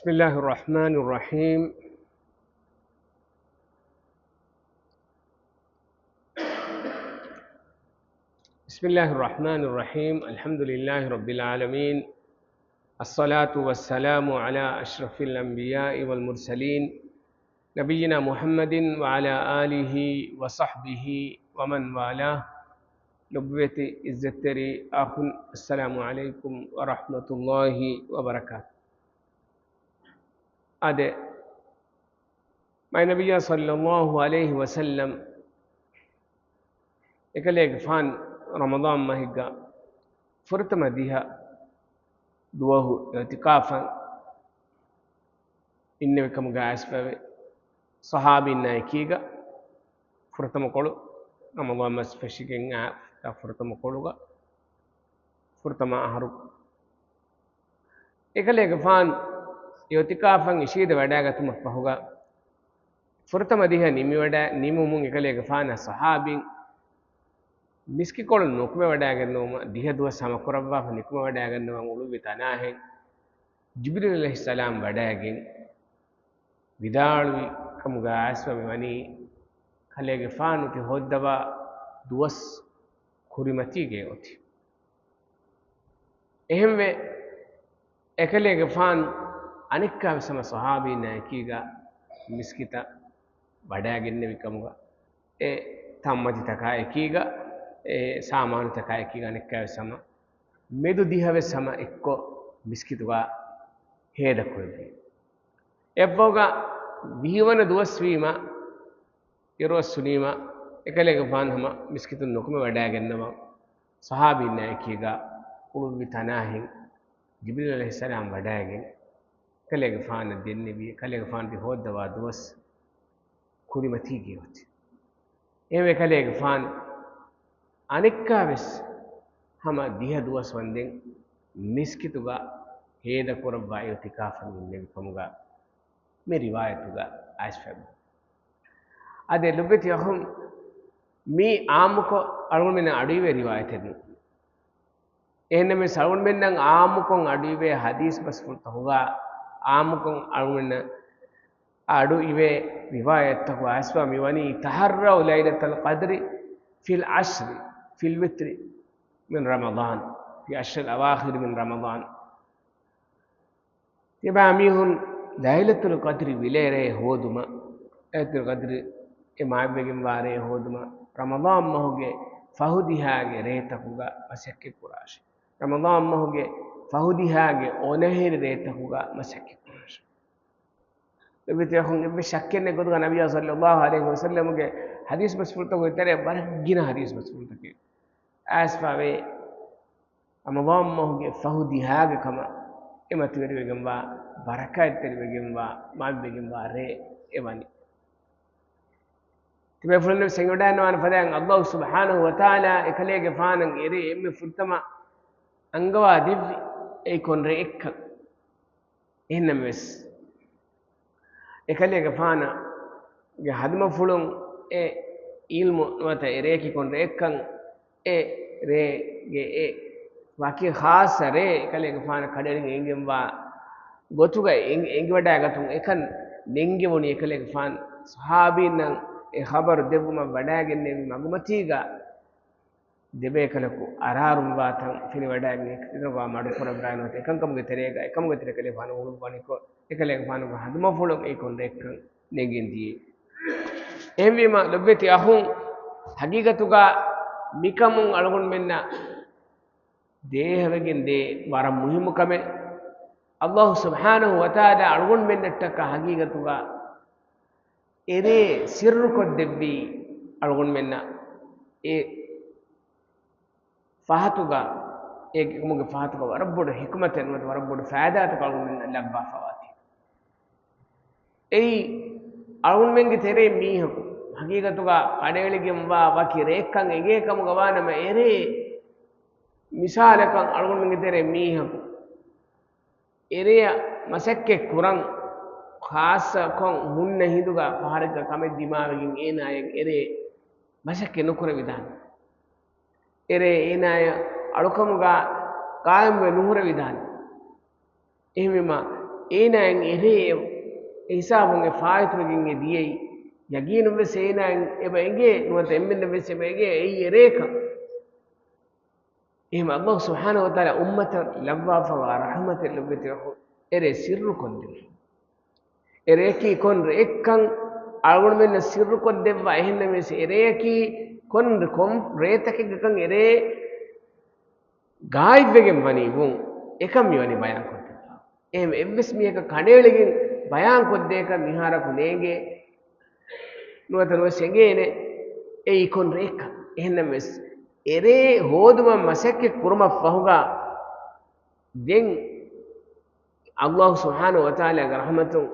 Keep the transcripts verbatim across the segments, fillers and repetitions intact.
بسم الله الرحمن الرحيم. بسم الله الرحمن الرحيم. الحمد لله رب العالمين. الصلاة والسلام على أشرف الأنبياء والمرسلين، نبينا محمد وعلى آله وصحبه ومن والاه. ލޮބުވެތި އިއްޒަތްތެރި އަޚުން، އައްސަލާމު ޢަލައިކުމް ވަރަޙްމަތުﷲ ވަބަރަކާތު. އާދެ، މާތް ނަބިއްޔާ ޞައްލައްލާހު ޢަލައިހި ވަސައްލަމް އެކަލޭގެފާން ރަމަޟާން މަހެއްގަ ފުރަތަމަ ދިހަ ދުވަހު އިޢުތިކާފަށް އިންނެވި ކަމުގަ އައިސްފަވެ، ޞަޙާބީންނާ އެކީގަ ފުރަތަމަ ކޮޅު، ރަމަޟާން މަސް ފެށިގެން އާ ފުރަތަމަ ކޮޅުގަ ފުރަތަމަ އަހަރު އެކަލޭގެފާން އިޢުތިކާފަށް އިށީދަ ވަޑައިގަތުމަށް ފަހުގަ، ފުރަތަމަ ދިހަ ނިމިވަޑަ-، ނިމުމުން އެކަލޭގެފާނާ ޞަޙާބީން މިސްކިތްކޮޅު ނުކުމެވަޑައިގަންނަވުމަށް ދިހަ ދުވަސް ހަމަކުރައްވާފަ ނުކުމެވަޑައިގަންނަވަން އުޅުއްވި ތަނާހެން، ޖިބްރީލް ޢަލައިހިއްސަލާމް ވަޑައިގެން ވިދާޅުވި ކަމުގަ އައިސްފަ މިވަނީ، ކަލޭގެފާނު ތި ހޯއްދަވާ ދުވަސް ކުރިމަތީގައި އޮތީ. އެހެންވެ، އެކަލޭގެފާން އަނެއްކާވެސް ހަމަ ޞަޙާބީންނާ އެކީގަ މިސްކިތަށް ވަޑައިގެންނެވި ކަމުގަ، އެ ތަންމަތިތަކާ އެކީގަ، އެ ސާމާނުތަކާ އެކީގަ އަނެއްކާވެސް ހަމަ މެދު ދިހަވެސް ހަމަ އެއްކޮށް މިސްކިތުގަ ހޭދަކުރެއްވި. އެއަށްފަހުގަ ވިހިވަނަ ދުވަސްވީމަ، އިރުއޮއްސުނީމަ، އެކަލޭގެފާނު ހަމަ މިސްކިތުން ނުކުމެ ވަޑައިގެންނަވަން، ޞަޙާބީންނާ އެކީގަ އުޅުއްވި ތަނާހެން ޖިބްރީލް ޢަލައިހިއްސަލާމް ވަޑައިގެން، ކަލޭގެފާނަށް ދެންނެވި، ކަލޭގެފާނު ތި ހޯއްދަވާ ދުވަސް ކުރިމަތީގައި އޮތީ. އެހެންވެ ކަލޭގެފާނު އަނެއްކާވެސް ހަމަ ދިހަ ދުވަސް ވަންދެން މިސްކިތުގަ ހޭދަކުރައްވާ އިޢުތިކާފަށް އިންނެވި ކަމުގަ މި ރިވާޔަތުގަ އައިސްފައި. އާދެ، ލޮބުވެތި އަޚުން، މީ އާއްމުކޮށް އަޅުގަނޑުމެންނަށް އަޑުއިވޭ ރިވާޔަތެއް ނޫން. އެހެންނަމަވެސް އަޅުގަނޑުމެންނަށް އާއްމުކޮށް އަޑުއިވޭ ޙަދީޘް ބަސްފުޅުތަކުގަ، އާއްމުކޮށް އަޅުގަނޑުމެންނަށް އަޑުއިވޭ ރިވާޔަތްތަކުގަ އައިސްފަ މިވަނީ، تحروا ليلة القدر في العشر، في الوتر من رمضان، في العشر الأواخر من رمضان. ތިބާ މީހުން ލައިލަތުލް ޤަދްރި ވިލޭރޭ ހޯދުމަށް، ލައިލަތުލް ޤަދްރި އެ މާތްވެގެންވާ ރޭ ހޯދުމަށް، ރަމަޟާން މަހުގެ ފަހު ދިހާގެ ރޭތަކުގަ މަސައްކަތް ކުރާށޭ. ރަމަޟާން މަހުގެ ފަހު ދިހާގެ އޮނަހެރި ރޭތަކުގަ މަސައްކަތް ކުރާށޭ. ލޮބުވެތި އަޚުން، އެއްވެސް ޝައްކެއް ނެތް ގޮތުގަ ނަބިއްޔާ ޞައްލައްލާހު ޢަލައިހި ވަސައްލަމުގެ ޙަދީޘް ބަސްފުޅުތަކުގެ ތެރޭ ވަރަށް ގިނަ ޙަދީޘް ބަސްފުޅުތަކެއް އައިސްފަވޭ. ރަމަޟާން މަހުގެ ފަހު ދިހާގެ ކަމަށް އެ މަތިވެރިވެގެންވާ، ބަރަކާތްތެރިވެގެންވާ، މާތްވެގެންވާ ރޭ އެވަނީ. ތިބޭފުޅުން ވެސް އެނގިވަޑައިގަންނަވާނެ ފަދައިން، ﷲ ސުބްޙާނަހޫ ވަތަޢާލާ އެކަލޭގެފާނަށް އެރޭ އެންމެ ފުރަތަމަ އަންގަވާ ދެއްވި އެއީ ކޮން ރެއެއްކަން. އެހެންނަމަވެސް، އެކަލޭގެފާނުގެ ހަދުމަފުޅުން އެ ޢިލްމު ނުވަތަ އެ ރެއަކީ ކޮން ރެއެއްކަން، އެ ރޭގެ އެ ވަކި ޚާއްޞަ ރޭ އެކަލޭގެފާނަށް ކަޑައެޅިގެން އެނގެންވާ ގޮތުގައި އެނގި-، އެނގިވަޑައިގަތުން އެކަން ނެންގެވުނީ އެކަލޭގެފާނު ޞަޙާބީންނަށް އެ ޚަބަރު ދެއްވުމަށް ވަޑައިގެންނެވި މަގުމަތީގަ ދެބޭކަލަކު އަރާރުންވާ ތަން ފެނިވަޑައިގެން އެކަން މަޑުކުރައްވާ ނުވަތަ އެކަންކަމުގެ ތެރޭގަ އެކަމުގެ ތެރޭ ކަލޭގެފާނު އުޅުއްވަނިކޮށް، އެކަލޭގެފާނުގެ ހަދުމަފުޅުން އެއީ ކޮން ރެއެއްކަން ނެންގެން ދިޔައީ. އެހެންވީމަ، ލޮބުވެތި އަޚުން، ޙަޤީޤަތުގަ މިކަމުން އަޅުގަނޑުމެންނަށް ދޭހަވެގެން ދޭ ވަރަށް މުހިއްމު ކަމެއް. ﷲ ސުބްޙާނަހޫ ވަތަޢާލާ އަޅުގަނޑުމެންނަށްޓަކާ ޙަޤީޤަތުގަ އެރޭ ސިއްރުކޮށްދެއްވީ އަޅުގަނޑުމެންނަށް އެ ފަހަތުގަ، އެ ކަމުގެ ފަހަތުގަ ވަރަށް ބޮޑު ޙިކުމަތެއް ނުވަތަ ވަރަށް ބޮޑު ފައިދާތަކެއް އަޅުގަނޑުމެންނަށް ލައްވާފަވާތީ. އެއީ، އަޅުގަނޑުމެންގެ ތެރޭ މީހަކު ޙަޤީޤަތުގަ ކަޑައެޅިގެންވާ ވަކި ރެއެއްކަން އެނގޭ ކަމުގަ ވާނަމަ، އެރޭ މިސާލަކަށް އަޅުގަނޑުމެންގެ ތެރޭ މީހަކު އެރެޔަށް މަސައްކަތް ކުރަން، ޚާއްޞަކޮށް ހުންނަ ހިނދުގަ ފަހަރެއްގަ ކަމެއް ދިމާވެގެން އޭނާޔަށް އެރޭ މަސައްކަތް ނުކުރެވިދާނެ. އެރޭ އޭނާޔަށް އަޅުކަމުގަ ޤާއިމްވެ ނުހުރެވިދާނެ. އެހެންވީމަ، އޭނާއަށް އެރޭ އެ ހިސާބުން އެ ފާއިތުވެގެން އެ ދިޔައީ. ޔަގީނުން ވެސް އޭނާއަށް އެބަ އެނގޭ، ނުވަތަ އެންމެންނަށް ވެސް އެބަ އެނގޭ އެއީ އެރޭކަން. އެހެން އަﷲ ސުބްޙާނަހޫ ވަތަޢާލާ އުއްމަތަށް ލައްވާފަވާ ރަޙުމަތެއް ލޮބުވެތި އަޚުން، އެރޭ ސިއްރުކޮށްދެއްވި. އެރެއަކީ ކޮން ރެއެއްކަން އަޅުގަނޑުމެންނަށް ސިއްރުކޮށްދެއްވާ. އެހެންނަމަވެސް އެރެއަކީ ކޮން، ކޮން ރޭތަކެއްގަކަން އެރޭ ގާއިބްވެގެން ވަނީ ވުން، އެކަން މިވަނީ ބަޔާންކޮށްދެއްވާ. އެހެން އެއްވެސް މީހަކަށް ކަނޑައެޅިގެން ބަޔާންކޮށްދޭކަށް މިހާރަކު ނޭނގޭ. ނުވަތަ ނުވެސް އެނގޭނެ އެއީ ކޮން ރެއެއްކަން. އެހެންނަމަވެސް، އެރޭ ހޯދުމަށް މަސައްކަތް ކުރުމަށްފަހުގަ، ދެން އަﷲ ސުބްޙާނަހޫ ވަތަޢާލާގެ ރަޙްމަތުން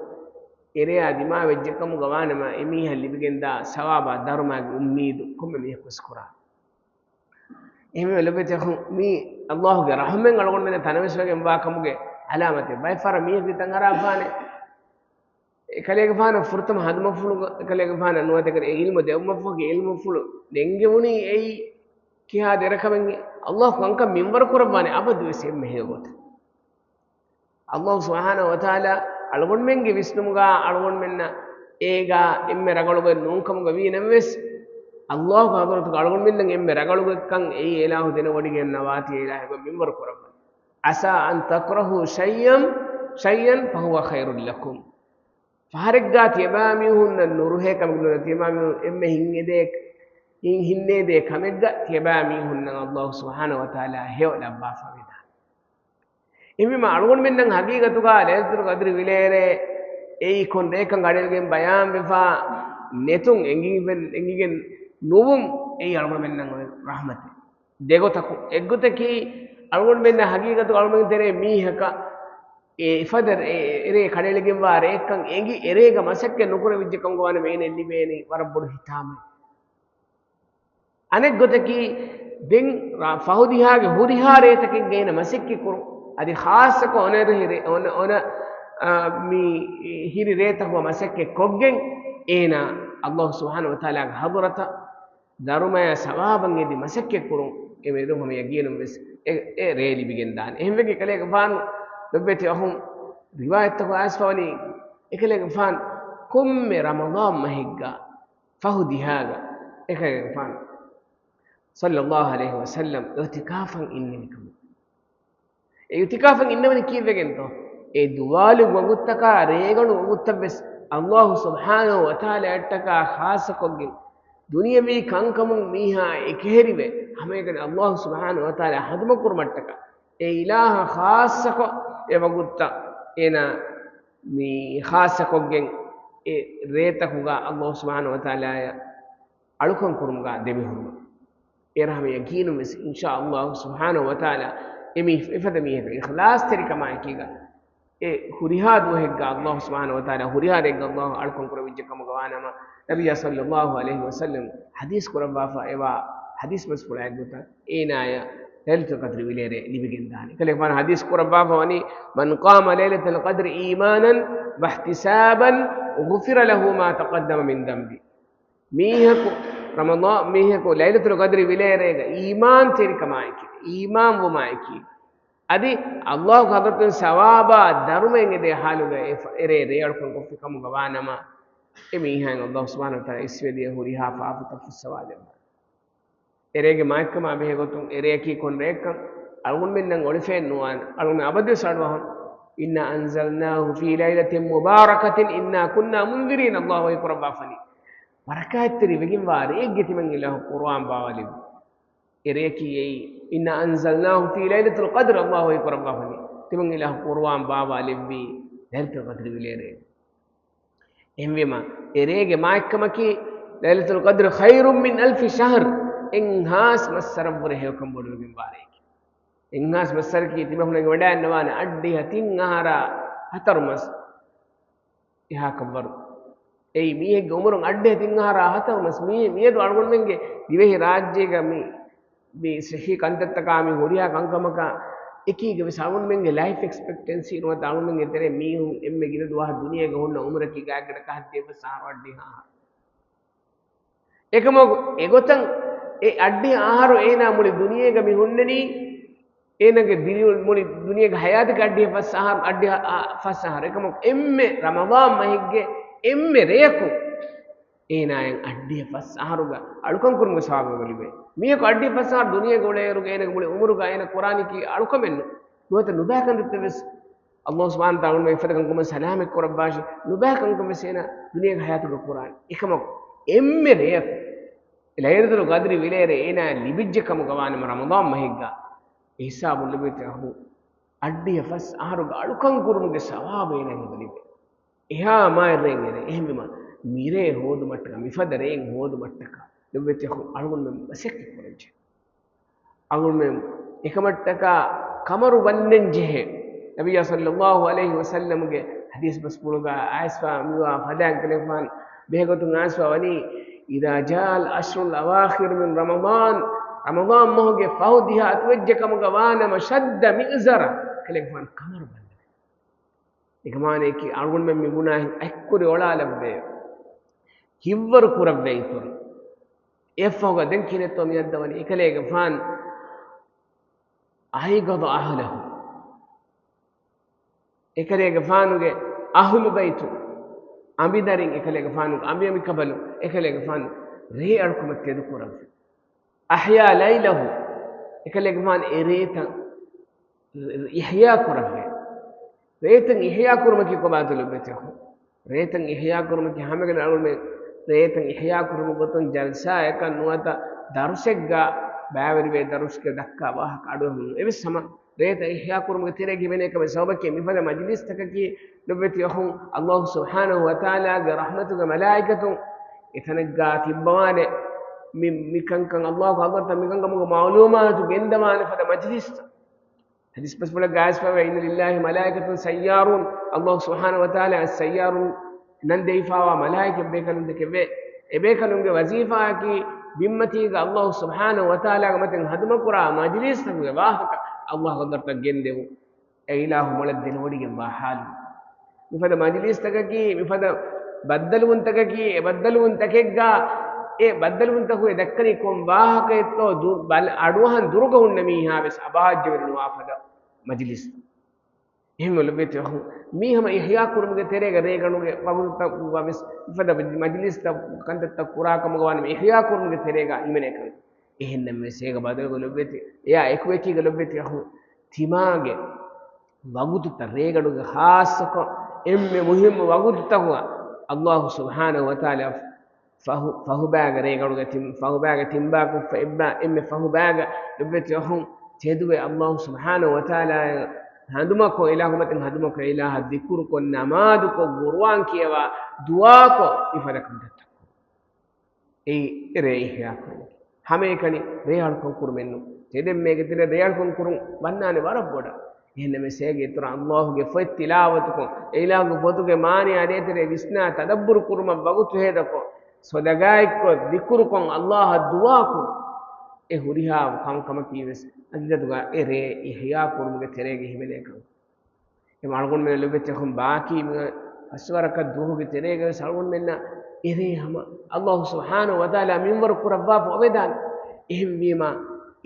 އެރެއާ ދިމާވެއްޖެކަމުގަ ވާނަމަ، އެމީހަށް ލިބިގެންދާ ސަވާބާ ދަރުމައިގެ އުއްމީދު ކޮންމެ މީހަކުވެސް ކުރާ. އެހެންވެ ލޮބުވެތި އަޚުން، މީ އަﷲގެ ރަޙްމަތް އަޅުގަނޑުމެންނަށް ތަނަވަސްވެގެންވާ ކަމުގެ އަލާމަތެއް. ބައެއްފަހަރަށް މީހަކު ތަން އަރާފާނެ، އެކަލޭގެފާނަށް ފުރަތަމަ ހަނދުމަފުޅު، އެކަލޭގެފާނަށް ނުވަތަ އެކަލޭ އިލްމު ދެއްވުމަށްފަހުގެ އިލްމުފުޅު ނެންގެވުނީ އެއީ ކިހާ ދެރަކަމެއް؟ އަﷲ ކަންކަން މިންވަރު ކުރައްވާނެ އަބަދުވެސް އެންމެ ހެޔޮ ގޮތަށް. އަﷲ ސުބްޙާނަހޫ ވަތަޢާލާ އަޅުގަނޑުމެންގެ ވިސްނުމުގަ އަޅުގަނޑުމެންނަށް އޭގަ އެންމެ ރަނގަޅުގޮތް ނޫންކަމުގަ ވީ ނަމަވެސް، އަﷲގެ ޙަޟްރަތުގަ އަޅުގަނޑުމެންނަށް އެންމެ ރަނގަޅުގޮތްކަން އެއީ އިލާހު ދެނެވޮޑިގެންނަވާތީ އިލާހުގެ މިންވަރު ކުރައްވަން. عسى أن تكرهوا شيئا، شيئا فهو خير لكم. ފަހަރެއްގަ ތިޔަބައިމީހުންނަށް ނުރުހޭ ކަމެއް ނޫން، ތިޔަބައިމީހުން އެންމެ ހިތްހެދޭ، ހިތްހިތްހެދޭ ކަމެއްގަ ތިޔަބައިމީހުންނަށް އަﷲ ސުބްޙާނަހޫ ވަތަޢާލާ ހެޔޮ ލައްވާފަ ވެދާނެ. އެހެންވީމަ އަޅުގަނޑުމެންނަށް ހަގީގަތުގަ ލައިލަތުލް ޤަދްރި ވިލޭރޭ އެއީ ކޮން ރެއެއްކަން ގަޑިއެޅިގެން ބަޔާންވެފަ ނެތުން އެނގިގެން، އެނގިގެން ނުވުން އެއީ އަޅުގަނޑުމެންނަށް އޮތް ރަޙްމަތެއް. ދެގޮތަކުން. އެއްގޮތަކީ، އަޅުގަނޑުމެންނަށް ހަގީގަތު އަޅުގަނޑުމެން ތެރޭ މީހަކަށް އެ އެފަދަ އެ އެރޭ ކަޑައެޅިގެންވާ ރެއެއްކަން އެނގި، އެރޭގަ މަސައްކަތް ނުކުރެވިއްޖެ ކަމުގަ ވާނަމަ އޭނައަށް ލިބޭނީ ވަރަށް ބޮޑު ހިތާމައެއް. އަނެއްގޮތަކީ، ދެން ރާ، ފަހު ދިހާގެ ހުރިހާ ރޭތަކެއްގަ އޭނަ މަސައްކަތް ކުރުން. އަދި ޚާއްޞަކޮށް އޮނަ ރޭ، އޮނަ، އޮނަ، އާ، މި ހިރި ރޭތަކުގަ މަސައްކަތް ކޮށްގެން އޭނަ އަﷲ ސުބްޙާނަހޫ ވަތަޢާލާގެ ޙަޟްރަތަށް ދަރުމަޔާ ސަވާބަށް އެދި މަސައްކަތް ކުރުން އެމެދު ހަމަ ޔަގީނުން ވެސް އެ، އެ ރޭ ލިބިގެން ދާނެ. އެހެންވެގެން ކަލޭގެފާނު ލޮބުވެތި އަޚުން ރިވާޔަތްތަކު އައިސްފަވަނީ އެކަލޭގެފާނު ކޮންމެ ރަމަޟާން މަހެއްގަ ފަހު ދިހާގަ އެކަލޭގެފާނު ޞައްލައްލާހު ޢަލައިހި ވަސައްލަމް އިޢުތިކާފަށް އިންނެވި ކަމު. އެ އިޢުތިކާފަށް އިންނެވަނީ ކީއްވެގެންތޯ؟ އެ ދުވާލު ވަގުތަކާ ރޭގަނޑު ވަގުތަށް ވެސް އަﷲ ސުބްޙާނަހޫ ވަތަޢާލާއަށްޓަކާ ޚާއްޞަކޮށްގެން ދުނިޔަވީ ކަންކަމުން މީހާ އެކަހެރިވެ، ހަމައެކަނި އަﷲ ސުބްޙާނަހޫ ވަތަޢާލާ ޚިދުމަތް ކުރުމަށްޓަކާ އެ އިލާހަށް ޚާއްޞަކޮށް އެ ވަގުތަށް އޭނާ މި ޚާއްޞަކޮށްގެން އެ ރޭތަކުގަ އަﷲ ސުބްޙާނަހޫ ވަތަޢާލާއަށް އަޅުކަން ކުރުމުގަ ދެމިހުރުމަށް. އޭރަށް ހަމަ ޔަޤީނުން ވެސް އިންޝާ އަﷲ ސުބްޙާނަހޫ ވަތަޢާލާ އެ މީ އެފަދަ މީހަކަށް އިޚްލާޞްތެރިކަމާއެކީގަ އެ ހުރިހާ ދުވަހެއްގަ އަﷲ ސުބްޙާނަހޫ ވަތަޢާލާ ހުރިހާ ރެއެއްގަ އަﷲ އަޅުކަން ކުރެވިއްޖެ ކަމުގަ ވާނަމަ، ނަބިއްޔާ ޞައްލައްލާހު ޢަލައިހި ވަސައްލަމް ޙަދީޘް ކުރައްވާފަ އެވާ ޙަދީޘް ބަސްފުޅާއެއްގޮތަށް އޭނާޔަށް ލައިލަތުލް ޤަދްރި ވިލޭރޭ ލިބިގެންދާނެ. ކަލޭގެފާނު ޙަދީޘް ކުރައްވާފަ ވަނީ، من قام ليلة القدر إيمانا واحتسابا غفر له ما تقدم من ذنبه. މީހަކު ރަމަޟާން، މީހަކު ލައިލަތުލް ޤަދްރި ވިލޭރޭގަ އީމާންތެރިކަމާއެކީ، އީމާންވުމާއެކީ، އަދި އަﷲގެ ޙަޟްރަތުން ސަވާބާ ދަރުމައެއް އެދޭ ޙާލުގަ އެ ފަ-، އެރޭ ރޭއަޅުކަން ކޮށްފި ކަމުގަ ވާނަމަ، އެ މީހާއަށް އަﷲ ސުބްޙާނަހޫ ވަތަޢާލާ އިސްވެދިޔަ ހުރިހާ ފާފަތައް ފުއްސަވާލެއްވާނެ. އެރޭގެ މާތްކަމާ ބެހޭގޮތުން އެރެއަކީ ކޮން ރެއެއްކަން އަޅުގަނޑުމެންނަށް އޮޅިފައެއް ނުވާނެ. އަޅުގަނޑު އަބަދުވެސް އަޑުއަހަން. إنا أنزلناه في ليلة مباركة إنا كنا منذرين، އަﷲ ވަޙީ ކުރައްވާފަނީ. ބަރަކާތްތެރި ވެގެންވާ ރެއެއްގެ ތިމަން އިލާހު ޤުރުއާން ބާވާލެއްވި. އެރެއަކީ އެއީ، إنا أنزلناه في ليلة القدر، އަﷲ ވަޙީ ކުރައްވާފަނީ. ތިމަން އިލާހު ޤުރުއާން ބާވާލެއްވީ ލައިލަތުލް ޤަދްރި ވިލޭރޭ. އެހެންވީމަ، އެރޭގެ މާތްކަމަކީ ليلة القدر خير من ألف شهر، އެއްހާސް މައްސަރަށްވުރެ ހެޔޮކަން ބޮޑުވެގެންވާ ރެއެކޭ. އެއްހާސް މައްސަރަކީ ތިބަހުނެގެ ވަޑައިންނަވާނެ އަށްޑިހަ ތިން އަހަރާ ހަތަރު މަސް. އެހާކަށްވަރު. އެއީ މީހެއްގެ އުމުރުން އަށްޑިހަ ތިން އަހަރާ ހަތަރު މަސް. މީ، މިއަދު އަޅުގަނޑުމެންގެ ދިވެހި ރާއްޖޭގަ މި، މި ޞިއްޙީ ކަންތައްތަކާ މި ހުރިހާ ކަންކަމަކާ އެކީގަ ވެސް އަޅުގަނޑުމެންގެ ލައިފް އެކްސްޕެކްޓެންސީ ނުވަތަ އަޅުގަނޑުމެންގެ ތެރޭ މީހުން އެންމެ ގިނަ ދުވަހަށް ދުނިޔޭގަ ހުންނަ އުމުރަކީ ގާތްގަނޑަކަށް ހަތްދިހަ އަހަރު. އެކަމަކު އެގޮތަށް އެ އަށްޑިހަ އަހަރު އޭނާ މުޅި ދުނިޔޭގަ މި ހުންނަނީ އޭނަގެ ދިރިއުޅުން މުޅި ދުނިޔޭގެ ހަޔާތަކީ އަށްޑިހަ ފަސް އަހަރު، އަށްޑިހަ އަ، ފަސް އަހަރު. އެކަމަކު އެންމެ ރަމަޟާން މަހެއްގެ އެންމެ ރެޔަކު އޭނާއަށް އަށްޑިހަ ފަސް އަހަރުގެ އަޅުކަން ކުރުމުގެ ސަވާބެއް ލިބޭ. މީހަކު އަށްޑިހަ ފަސް އަހަރު ދުނިޔޭގަ އުޅޭއިރުގަ އޭނަގެ މުޅި އުމުރުގަ އޭނަ ކުރާނީކީ އަޅުކަމެއްނު. ނުވަތަ ނުބައި ކަންތައްތައް ވެސް އައްލާހު ސުބްޙާނަހޫ ވަތަޢާލާ އަޅުގަނޑުމެން އެފަދަ ކަންކަމުން ސަލާމަތް ކުރައްވާށި. ނުބައި ކަންކަން ވެސް އޭނަ ދުނިޔޭގެ ހަޔާތުގަ ކުރާނެ. އެކަމަކު އެންމެ ރެޔަކު ލައިލަތުލް ޤަދްރި ވިލޭރޭ އޭނާ ލިބިއްޖެ ކަމުގަ ވާނަމަ ރަމަޟާން މަހެއްގަ އެ ހިސާބުން ލިބޭތި އަހު އަށްޑިހަ ފަސް އަހަރުގެ އަޅުކަން ކުރުމުގެ ސަވާބު އޭނާ ހިނގަލިބޭ. އެހާ މާތް ރޭން އެރޭ. އެހެންވީމަ މިރޭ ހޯދުމަށްޓަކާ، މިފަދަ ރޭން ހޯދުމަށްޓަކާ ލިބޭތި އަހު އަޅުގަނޑުމެން މަސައްކަތް ކުރަންޖެހޭ. އަޅުގަނޑުމެން އެކަމަށްޓަކާ ކަމަރު ވަންނަން ޖެހޭ. ނަބިއްޔާ ޞައްލައްލާހު ޢަލައިހި ވަސައްލަމްގެ ޙަދީޘް ބަސްފުޅުގަ އައިސްފާ މިވާ ފަދައިން ކަލޭގެފާނު ބެހޭގޮތުން އައިސްފާ ވަނީ، إذا جاء العشر الأواخر من رمضان، ރަމަޟާން މަހުގެ ފަހު ދިހަ އަތުވެއްޖެ ކަމުގަ ވާނަމަ، شد المئزر، ކަލޭގެފާނު ކަމަރު ބަންނަން. އޭގެ މާނައަކީ އަޅުގަނޑުމެން މި ބުނާ އެއްކުރި އޮޅާލައްވޭ. ހިތްވަރު ކުރައްވޭ އިތުރަށް. އެއަށްފަހުގަ ދެން ކިހިނެއްތޯ މި އައްދަވަނީ؟ އެކަލޭގެފާނު أيقظ أهله. އެކަލޭގެފާނުގެ އަހުލު ބައިތު، އަނބިދަރިން އެކަލޭގެފާނުގެ އަނބިއަނބިކަނބަލުން އެކަލޭގެފާނު ރޭ އަޅުކަމަށް ތެދު ކުރައްވި. أحيا ليله، އެކަލޭގެފާނު އެ ރޭތައް އިޙްޔާ ކުރައްވި. ރޭތައް އިޙްޔާ ކުރުމަކީ ކޮބާތޯ ލޮބުވެތި އަޚުން؟ ރޭތައް އިޙްޔާ ކުރުމަކީ ހަމަގެން އަޅުގަނޑުމެން ރޭތައް އިޙްޔާ ކުރުމުގެ ގޮތުން ޖަލްސާއަކަށް ނުވަތަ ދަރުސެއްގަ ބައިވެރިވޭ، ދަރުސްގެ ދައްކާ ވާހަކަ އަޑުއެހުން. އެވެސް ހަމަ ރޭތައް އިޙްޔާ ކުރުމުގެ ތެރޭގަ ހިމެނޭ ކަމެއް ސަބަބަކީ މިފަދަ މަޖިލީސްތަކަކީ ލޮބުވެތި އަޚުން، އައްލާހު ސުބްޙާނަހޫ ވަތަޢާލާގެ ރަޙްމަތުގެ މަލާއިކަތުން އެތަނެއްގަ ތިއްބަވާނެ. މި، މިކަންކަން އައްލާހު ޙަޟްރަތަށް މިކަންކަމުގެ މަޢުލޫމާތު ގެންދަވާނެ ފަދަ މަޖިލީސްތައް. ޙަދީޘް ބަސްފުޅެއްގަ އައިސްފަވޭ، إن لله ملائكة سيارون، އައްލާހު ސުބްޙާނަހޫ ވަތަޢާލާ އައްސައްޔާރޫން ނަން ދެވިފާވާ މަލާއިކަތް ބޭކަލުންތަކެވެ. އެބޭކަލުންގެ ވަޒީފާއަކީ ބިންމަތީގަ އައްލާހު ސުބްޙާނަހޫ ވަތަޢާލާގެ މަތިން ހަދުމަކުރާ މަޖިލީސްތަކުގެ ވާހަކަ އައްލާހު ޙަޟްރަތަށް ގެންދެވުން. އެ އިލާހު މޮޅަށް ދެނެވޮޑިގެންވާ ޙާލު. މިފަދަ މަޖިލީސްތަކަކީ، މިފަދަ ބައްދަލުވުންތަކަކީ، އެ ބައްދަލުވުންތަކެއްގަ، އެ ބައްދަލުވުންތަކުގެ ދައްކަނީ ކޮން ވާހަކައެއްތޯ ދު-، ބަލ-، އަޑުއަހަން ދުރުގަ ހުންނަ މީހާ ވެސް އަބަހައްޖަވެރިނުވާ ފަދަ މަޖިލީސް. އެހެންވެ ލޮބުވެތި އަޚުން، މީ ހަމަ އިޙްޔާ ކުރުމުގެ ތެރޭގަ ރޭގަނޑުގެ ވަގުތުތަކުގަ ވެސް މިފަދަ މަޖިލީސްތައް ކަންތައްތައް ކުރާ ކަމުގަ ވާނަމަ އިޙްޔާ ކުރުމުގެ ތެރޭގަ ހިމެނޭ ކަމެއް. އެހެންނަމަވެސް އޭގެ ބަދަލުގަ ލޮބުވެތި، އެއާ އެކުއެކީގަ ލޮބުވެތި އަޚުން، ތިމާގެ ވަގުތުތައް ރޭގަނޑުގެ ޚާއްޞަކޮށް އެންމެ މުހިއްމު ވަގުތުތަކުގަ އައްލާހު ސުބްޙާނަހޫ ވަތަޢާލާ ފަހު، ފަހުބައިގަ ރޭގަނޑުގެ ތިން، ފަހުބައިގަ ތިންބަޔަކު އެއްބަ، އެންމެ ފަހުބައިގަ ލޮބުވެތި އަޚުން ތެދުވެ އައްލާހު ސުބްޙާނަހޫ ވަތަޢާލާ ހަނދުމަކޮށް، އިލާހު މަތިން ހަނދުމަކޮށް، އިލާހަށް ޛިކުރުކޮށް، ނަމާދުކޮށް، ޤުރުއާން ކިޔަވާ، ދުޢާކޮށް، މިފަދަ ކަންތައްތައް ކުރުން. އެއީ ރޭ އިޙްޔާ ކުރުމަކީ. ހަމައެކަނި ރޭ އަޅުކަން ކުރުމެއްނު. ތެދެއްމޭގެ ތެރޭ ރޭ އަޅުކަން ކުރުން ވަންނާނެ ވަރަށް ބޮޑަށް. އެހެންނަމަވެސް އޭގެ އިތުރަށް އައްލާހުގެ ފޮތް ތިލާވަތުކޮށް، އެ އިލާހުގެ ފޮތުގެ މާނަޔާ ދޭތެރޭ ވިސްނާ ތަދައްބުރު ކުރުމަށް ވަގުތު ހޭދަކޮށް، ޞަދަޤާތްކޮށް، ޛިކުރުކޮށް، އައްލާހަށް ދުޢާކޮށް، އެ ހުރިހާ ކަންކަމަކީ ވެސް ހަގީގަތުގަ އެ ރޭ އިޙްޔާ ކުރުމުގެ ތެރޭގަ ހިމެނޭ ކަމެއް. އެ އަޅުގަނޑުމެން ލޮބުވެތި އަޚުން ބާކީ ފަސްވަރަކަށް ދުވަހުގެ ތެރޭގަ ވެސް އަޅުގަނޑުމެންނަށް އެރޭ ހަމަ އައްލާހު ސުބްޙާނަހޫ ވަތަޢާލާ މިންވަރު ކުރައްވާފަ އޮވެދާނެ. އެހެންވީމަ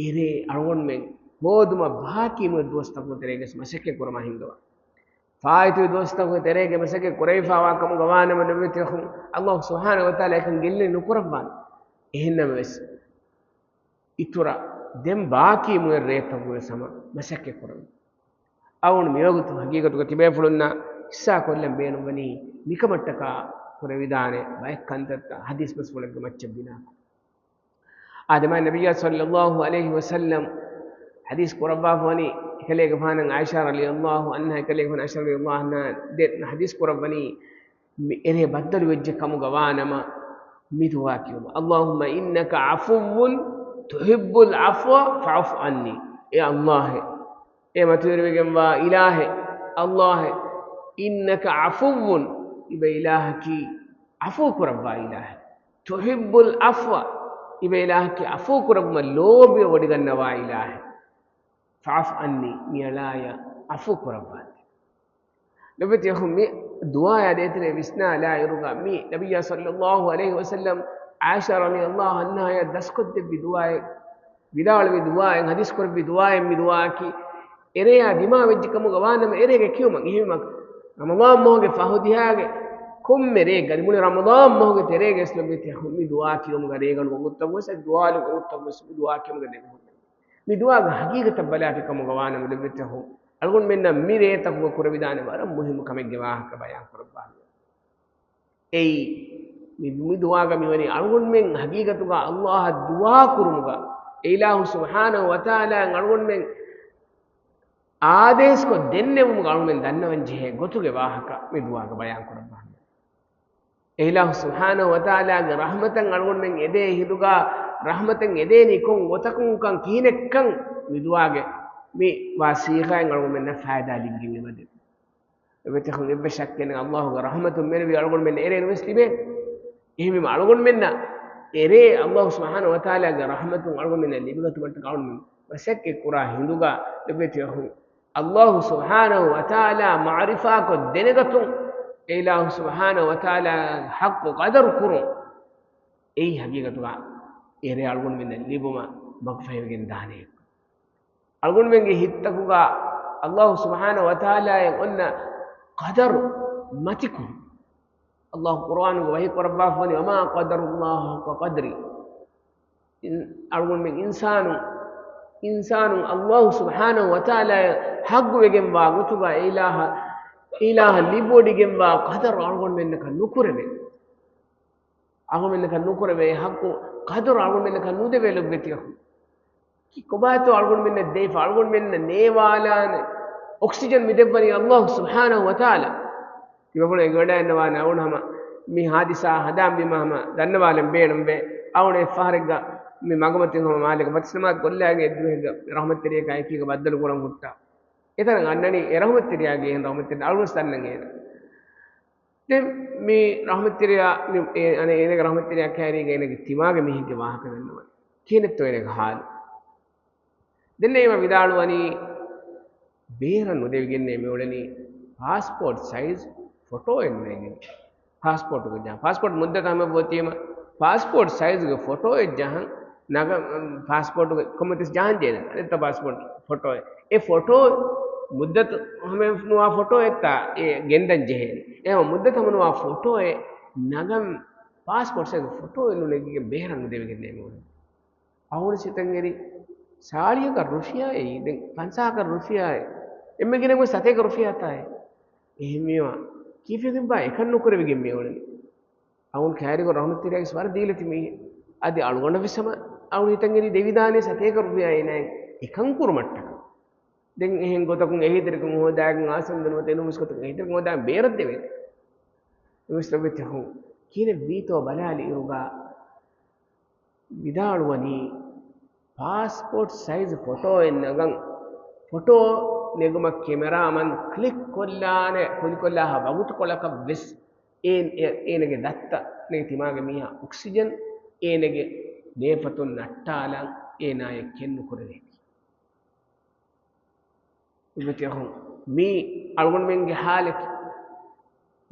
އެރޭ އަޅުގަނޑުމެން ހޯދުމަށް ބާކީ ދުވަސްތަކުގެ ތެރޭގަ ވެސް މަސައްކަތް ކުރަމާ ހިންގަވާ. ފާއިތުވި ދުވަސްތަކުގެ ތެރޭގަ މަސައްކަތް ކުރެވިފާވާ ކަމުގަ ވާނަމަ ލޮބުވެތި އަޚުން އައްލާހު ސުބްޙާނަހޫ ވަތަޢާލާ އެކަން ގެއްލެން ނުކުރައްވާނެ. އެހެންނަމަވެސް އިތުރަށް ދެން ބާކީ މުއެއް ރޭތަކުގެ ވެސް ހަމަ މަސައްކަތް ކުރަން. އަޅުގަނޑު މިވަގުތު ހަގީގަތުގަ ތިބޭފުޅުންނަށް ހިއްސާ ކޮށްލަން ބޭނުންވަނީ މިކަމަށްޓަކާ ކުރެވިދާނެ ބައެއް ކަންތައްތައް ޙަދީޘް ބަސްފުޅެއްގެ މައްޗަށް ބިނާކޮށް. އާދެ، މާތް ނަބިއްޔާ ޞައްލައްލާހު ޢަލައިހި ވަސައްލަމް ޙަދީޘް ކުރައްވާފަ ވަނީ، އެކަލޭގެފާނަށް ޢާއިޝާ ރަޟިޔައްލާހު ޢަންހާ، އެކަލޭގެފާނު ޢާއިޝާ ރަޟިޔައްލާހު ޢަންހާ ދެން ޙަދީޘް ކުރައްވަނީ، މި އެރޭ ބައްދަލުވެއްޖެ ކަމުގަ ވާނަމަ، މި ދުޢާ ކިޔުމަށް، اللهم إنك عفو تحب العفو فاعف عني. އޭ އައްލާހޭ، އޭ މަތިވެރިވެގެންވާ އިލާހޭ، އައްލާހޭ، إنك عفو، އިބަ އިލާހަކީ ޢަފޫ ކުރައްވާ އިލާހެއް. تحب العفو، އިބަ އިލާހަކީ ޢަފޫ ކުރައްވުމަށް ލޯބިވެވޮޑިގަންނަވާ އިލާހެއް. فاعف عني، މިއަޅާޔަށް ޢަފޫ ކުރައްވާތި. ލޮބުވެތި އަޚުން، މި ދުޢާޔާ ދޭތެރޭ ވިސްނާލާއިރުގަ މި ނަބިއްޔާ ޞައްލައްލާހު ޢަލައިހި ވަސައްލަމް ޢާއިޝާ ރަޟިޔައްލާހު ޢަންހާޔަށް ދަސްކޮށްދެއްވި ދުޢާއެއް. ވިދާޅުވި ދުޢާއެއް، ޙަދީޘް ކުރެއްވި ދުޢާއެއް މި ދުޢާއަކީ. އެރޭއާ ދިމާވެއްޖެ ކަމުގަ ވާނަމަ އެރޭގެ ކިޔުމަށް. އެހެންވީމަ ރަމަޟާން މަހުގެ ފަހު ދިހާގެ ކޮންމެ ރޭ ގަރި މުޅި ރަމަޟާން މަހުގެ ތެރޭގަ ވެސް ލޮބުވެތި އަޚުން މި ދުޢާ ކިޔުމުގަ ރޭގަނޑު ވަގުތަކު ވެސް ދުޢާ ލޮބުވެތި ވެސް މި ދުޢާ ކިޔުމުގަ ދެމިހުންނެވި. މި ދުޢާގެ ޙަޤީޤަތަށް ބަލާފި ކަމުގަ ވާނަމަ ލޮބުވެތި އަޚުން އަޅުގަނޑުމެންނަށް މި ރޭތަކުގަ ކުރެވިދާނެ ވަރަށް މުހިއްމު ކަމެއްގެ ވާހަކަ ބަޔާން ކުރައްވާނެ. އެއީ، މި، މި ދުޢާގަ މިވަނީ އަޅުގަނޑުމެން ޙަޤީޤަތުގަ ﷲ އަށް ދުޢާ ކުރުމުގަ، އެ އިލާހު ސުބްޙާނަހު ވަތަޢާލާ އަޅުގަނޑުމެން އާދޭސްކޮށް ދެންނެވުމުގަ އަޅުގަނޑުމެން ދަންނަވަން ޖެހޭ ގޮތުގެ ވާހަކަ މި ދުޢާގަ ބަޔާން ކުރައްވާނެ. އެ އިލާހު ސުބްޙާނަހު ވަތަޢާލާގެ ރަޙްމަތަށް އަޅުގަނޑުމެން އެދޭ ހިނދުގަ، ރަޙްމަތަށް އެދޭނީ ކޮން ގޮތަކުންކަން ކިހިނެއްކަން މި ދުޢާގެ މި ވާ ޞީޣާއިން އަޅުގަނޑުމެންނަށް ފައިދާ ލިބިގެން އެބަދޭ. އެބަތި އެއްވެސް ޝައްކެއް ނެތް، ﷲ ގެ ރަޙްމަތުން މެނުވީ އަޅުގަނޑުމެންނަށް އެރޭ ނުވެސް ލިބޭ. އެހެންވީމަ އަޅުގަނޑުމެންނަށް އެރޭ ﷲ ސުބްޙާނަހު ވަތަޢާލާގެ ރަޙްމަތުން އަޅުގަނޑުމެންނަށް ލިބިގަތުމަށްޓަކާ އަޅުގަނޑުމެން މަސައްކަތް ކުރާ ހިނދުގަ ލޮބުވެތި އަޚުން، ﷲ ސުބްޙާނަހު ވަތަޢާލާ މަޢުރިފާކޮށް ދެނެގަތުން، އެ އިލާހު ސުބްޙާނަހު ވަތަޢާލާ ޙައްޤު ޤަދަރު ކުރުން. އެއީ ޙަޤީޤަތުގަ އެރޭ އަޅުގަނޑުމެންނަށް ލިބުމަށް މަގުފަހިވެގެން ދާނެ. އަޅުގަނޑުމެންގެ ހިތްތަކުގަ ﷲ ސުބްޙާނަހު ވަތަޢާލާއަށް އޮންނަ ޤަދަރު މަތިކުރުން. ﷲ ޤުރުއާނުގަ ވަޙީ ކުރައްވާފަވަނީ، "وما قدروا الله حق قدره." އިން-، އަޅުގަނޑުމެން އިންސާނު، އިންސާނު ﷲ ސުބްޙާނަހު ވަތަޢާލާއަށް ޙައްޤުވެގެންވާ ގޮތުގަ އެ އިލާހަށް، އިލާހަށް ލިބިވޮޑިގެންވާ ޤަދަރު އަޅުގަނޑުމެންނަކަށް ނުކުރެވޭ. އަޅުގަނޑުމެންނަކަށް ނުކުރެވޭ، ޙައްޤު ޤަދަރު އަޅުގަނޑުމެންނަކަށް ނުދެވޭ ލޮބުވެތި އަޚުން. ކި-، ކޮބާތޯ އަޅުގަނޑުމެންނަށް ދެވިފަ، އަޅުގަނޑުމެންނަށް ނޭވާލާނެ އޮކްސިޖަން މި ދެއްވަނީ ﷲ ސުބްޙާނަހު ވަތަޢާލާ. ތިބަފުޅު އެނގިވަޑައިގަންނަވާނެ އަޅުގަނޑު ހަމަ މި ޙާދިސާ ހަނދާންވީމަ ހަމަ ދަންނަވާލަން ބޭނުންވޭ. އަޅުގަނޑު އެއްފަހަރެއްގަ މި މަގުމަތިން ހަމަ މާލޭގަ ފަތިސް ނަމާދު ކޮށްލާގެ އެއްދުވަހެއްގަ ރަޙްމަތްތެރިޔަކާ އެކީގަ ބައްދަލު ކުރަން ހުއްޓާ. އެތަނަށް އަންނަނީ އެ ރަޙްމަތްތެރިޔާގެ އެހެން ރަޙްމަތްތެރި އަޅުވެސް ދަންނަން އޭނަ. ދެން މި ރަޙްމަތްތެރިޔާ، މި އޭ-، އަނެއް އޭނަގެ ރަޙްމަތްތެރިޔާ ކައިރީގަ އޭނަގެ ތިމާގެ މީހެއްގެ ވާހަކަ ދަންނަވަނީ. ކިހިނެއްތޯ އޭނަގެ ޙާލު؟ ދެން އޭނަ ވިދާޅުވަނީ، ބޭރަށް ނުދެވިގެންނޭ މިއުޅެނީ ޕާސްޕޯޓް ސައިޒް ފޮޓޯއެއް ނޭނގެން. ޕާސްޕޯޓުގެ ޖަހަން. ޕާސްޕޯޓް މުއްދަތު ހަމަ އޮތީމަ، ޕާސްޕޯޓް ސައިޒުގެ ފޮޓޯއެއް ޖަހަން ނަގަ-، ޕާސްޕޯޓުގެ ކޮންމެތިސް ޖަހަން ޖެހޭ. އަނެއްތަ ޕާސްޕޯޓް ފޮޓޯއެއް. އެ ފޮޓޯ މުއްދަތު ހަމަ ނުވާ ފޮޓޯއެއްތާ އެ ގެންދަން ޖެހޭ. އެ މުއްދަތު ހަމަ ނުވާ ފޮޓޯއެއް ނަގަން ޕާސްޕޯޓް ސައިޒު ފޮޓޯއެއް ނުނެގިގެން ބޭރަށް ނުދެވިގެންނޭ މިއުޅެނީ. އަހުރު ސިތަނގެރި ސާޅީހަކަށް ރުފިޔާއެއް، ދެން ފަންސާހަކަށް ރުފިޔާއެއް، އެންމެ ގިނަ ގޮތް ސަތޭކަ ރުފިޔާތާއެއް. އެހެންވީމަ، ކީއްވެގެންބާ އެކަން ނުކުރެވިގެން މިއުޅެނީ؟ އަހުރު ކައިރިގަ ރަޙްމަތްތެރިޔާގެ ވަރަށް ދީލަތި މީހެއް. އަދި އަޅުގަނޑަށް ވެސް ހަމަ އަހުރު ހިތަނގެރި ދެވިދާނެ ސަތޭކަ ރުފިޔާ އޭނާއަށް އެކަން ކުރުމަށްޓަކަ. ދެން އެހެން ގޮތަކުން އެހީތެރިކަން ހޯދާގެން އާސަންދަ ނުވަތަ އެނޫންވެސް ގޮތަކުން އެހީތެރިކަން ހޯދާގެން ބޭރަށް ދެވޭ. އެވެސް ލޮބުވެތި އަޚުން ކިހިނެއް ވީތޯ ބަލާލި އިރުގަ، ވިދާޅުވަނީ، ޕާސްޕޯޓް ސައިޒް ފޮޓޯއެއް ނަގަން، ފޮޓޯ ނެގުމަށް ކެމެރާމަން ކްލިކް ކޮށްލާނެ، ކުލިކޮށްލާހާ ވަގުތުކޮޅަކަށް ވެސް އޭ-، އޭ-، އޭނަގެ ދައްތަ ނެގި ތިމާގެ މީހާ އޮކްސިޖަން އޭނަގެ ނޭފަތުން ނައްޓާލަން އޭނާއަށް ކެއްނުކުރެވޭތީ. އިބަތި އަޚުން، މީ އަޅުގަނޑުމެންގެ ހާލަކީ.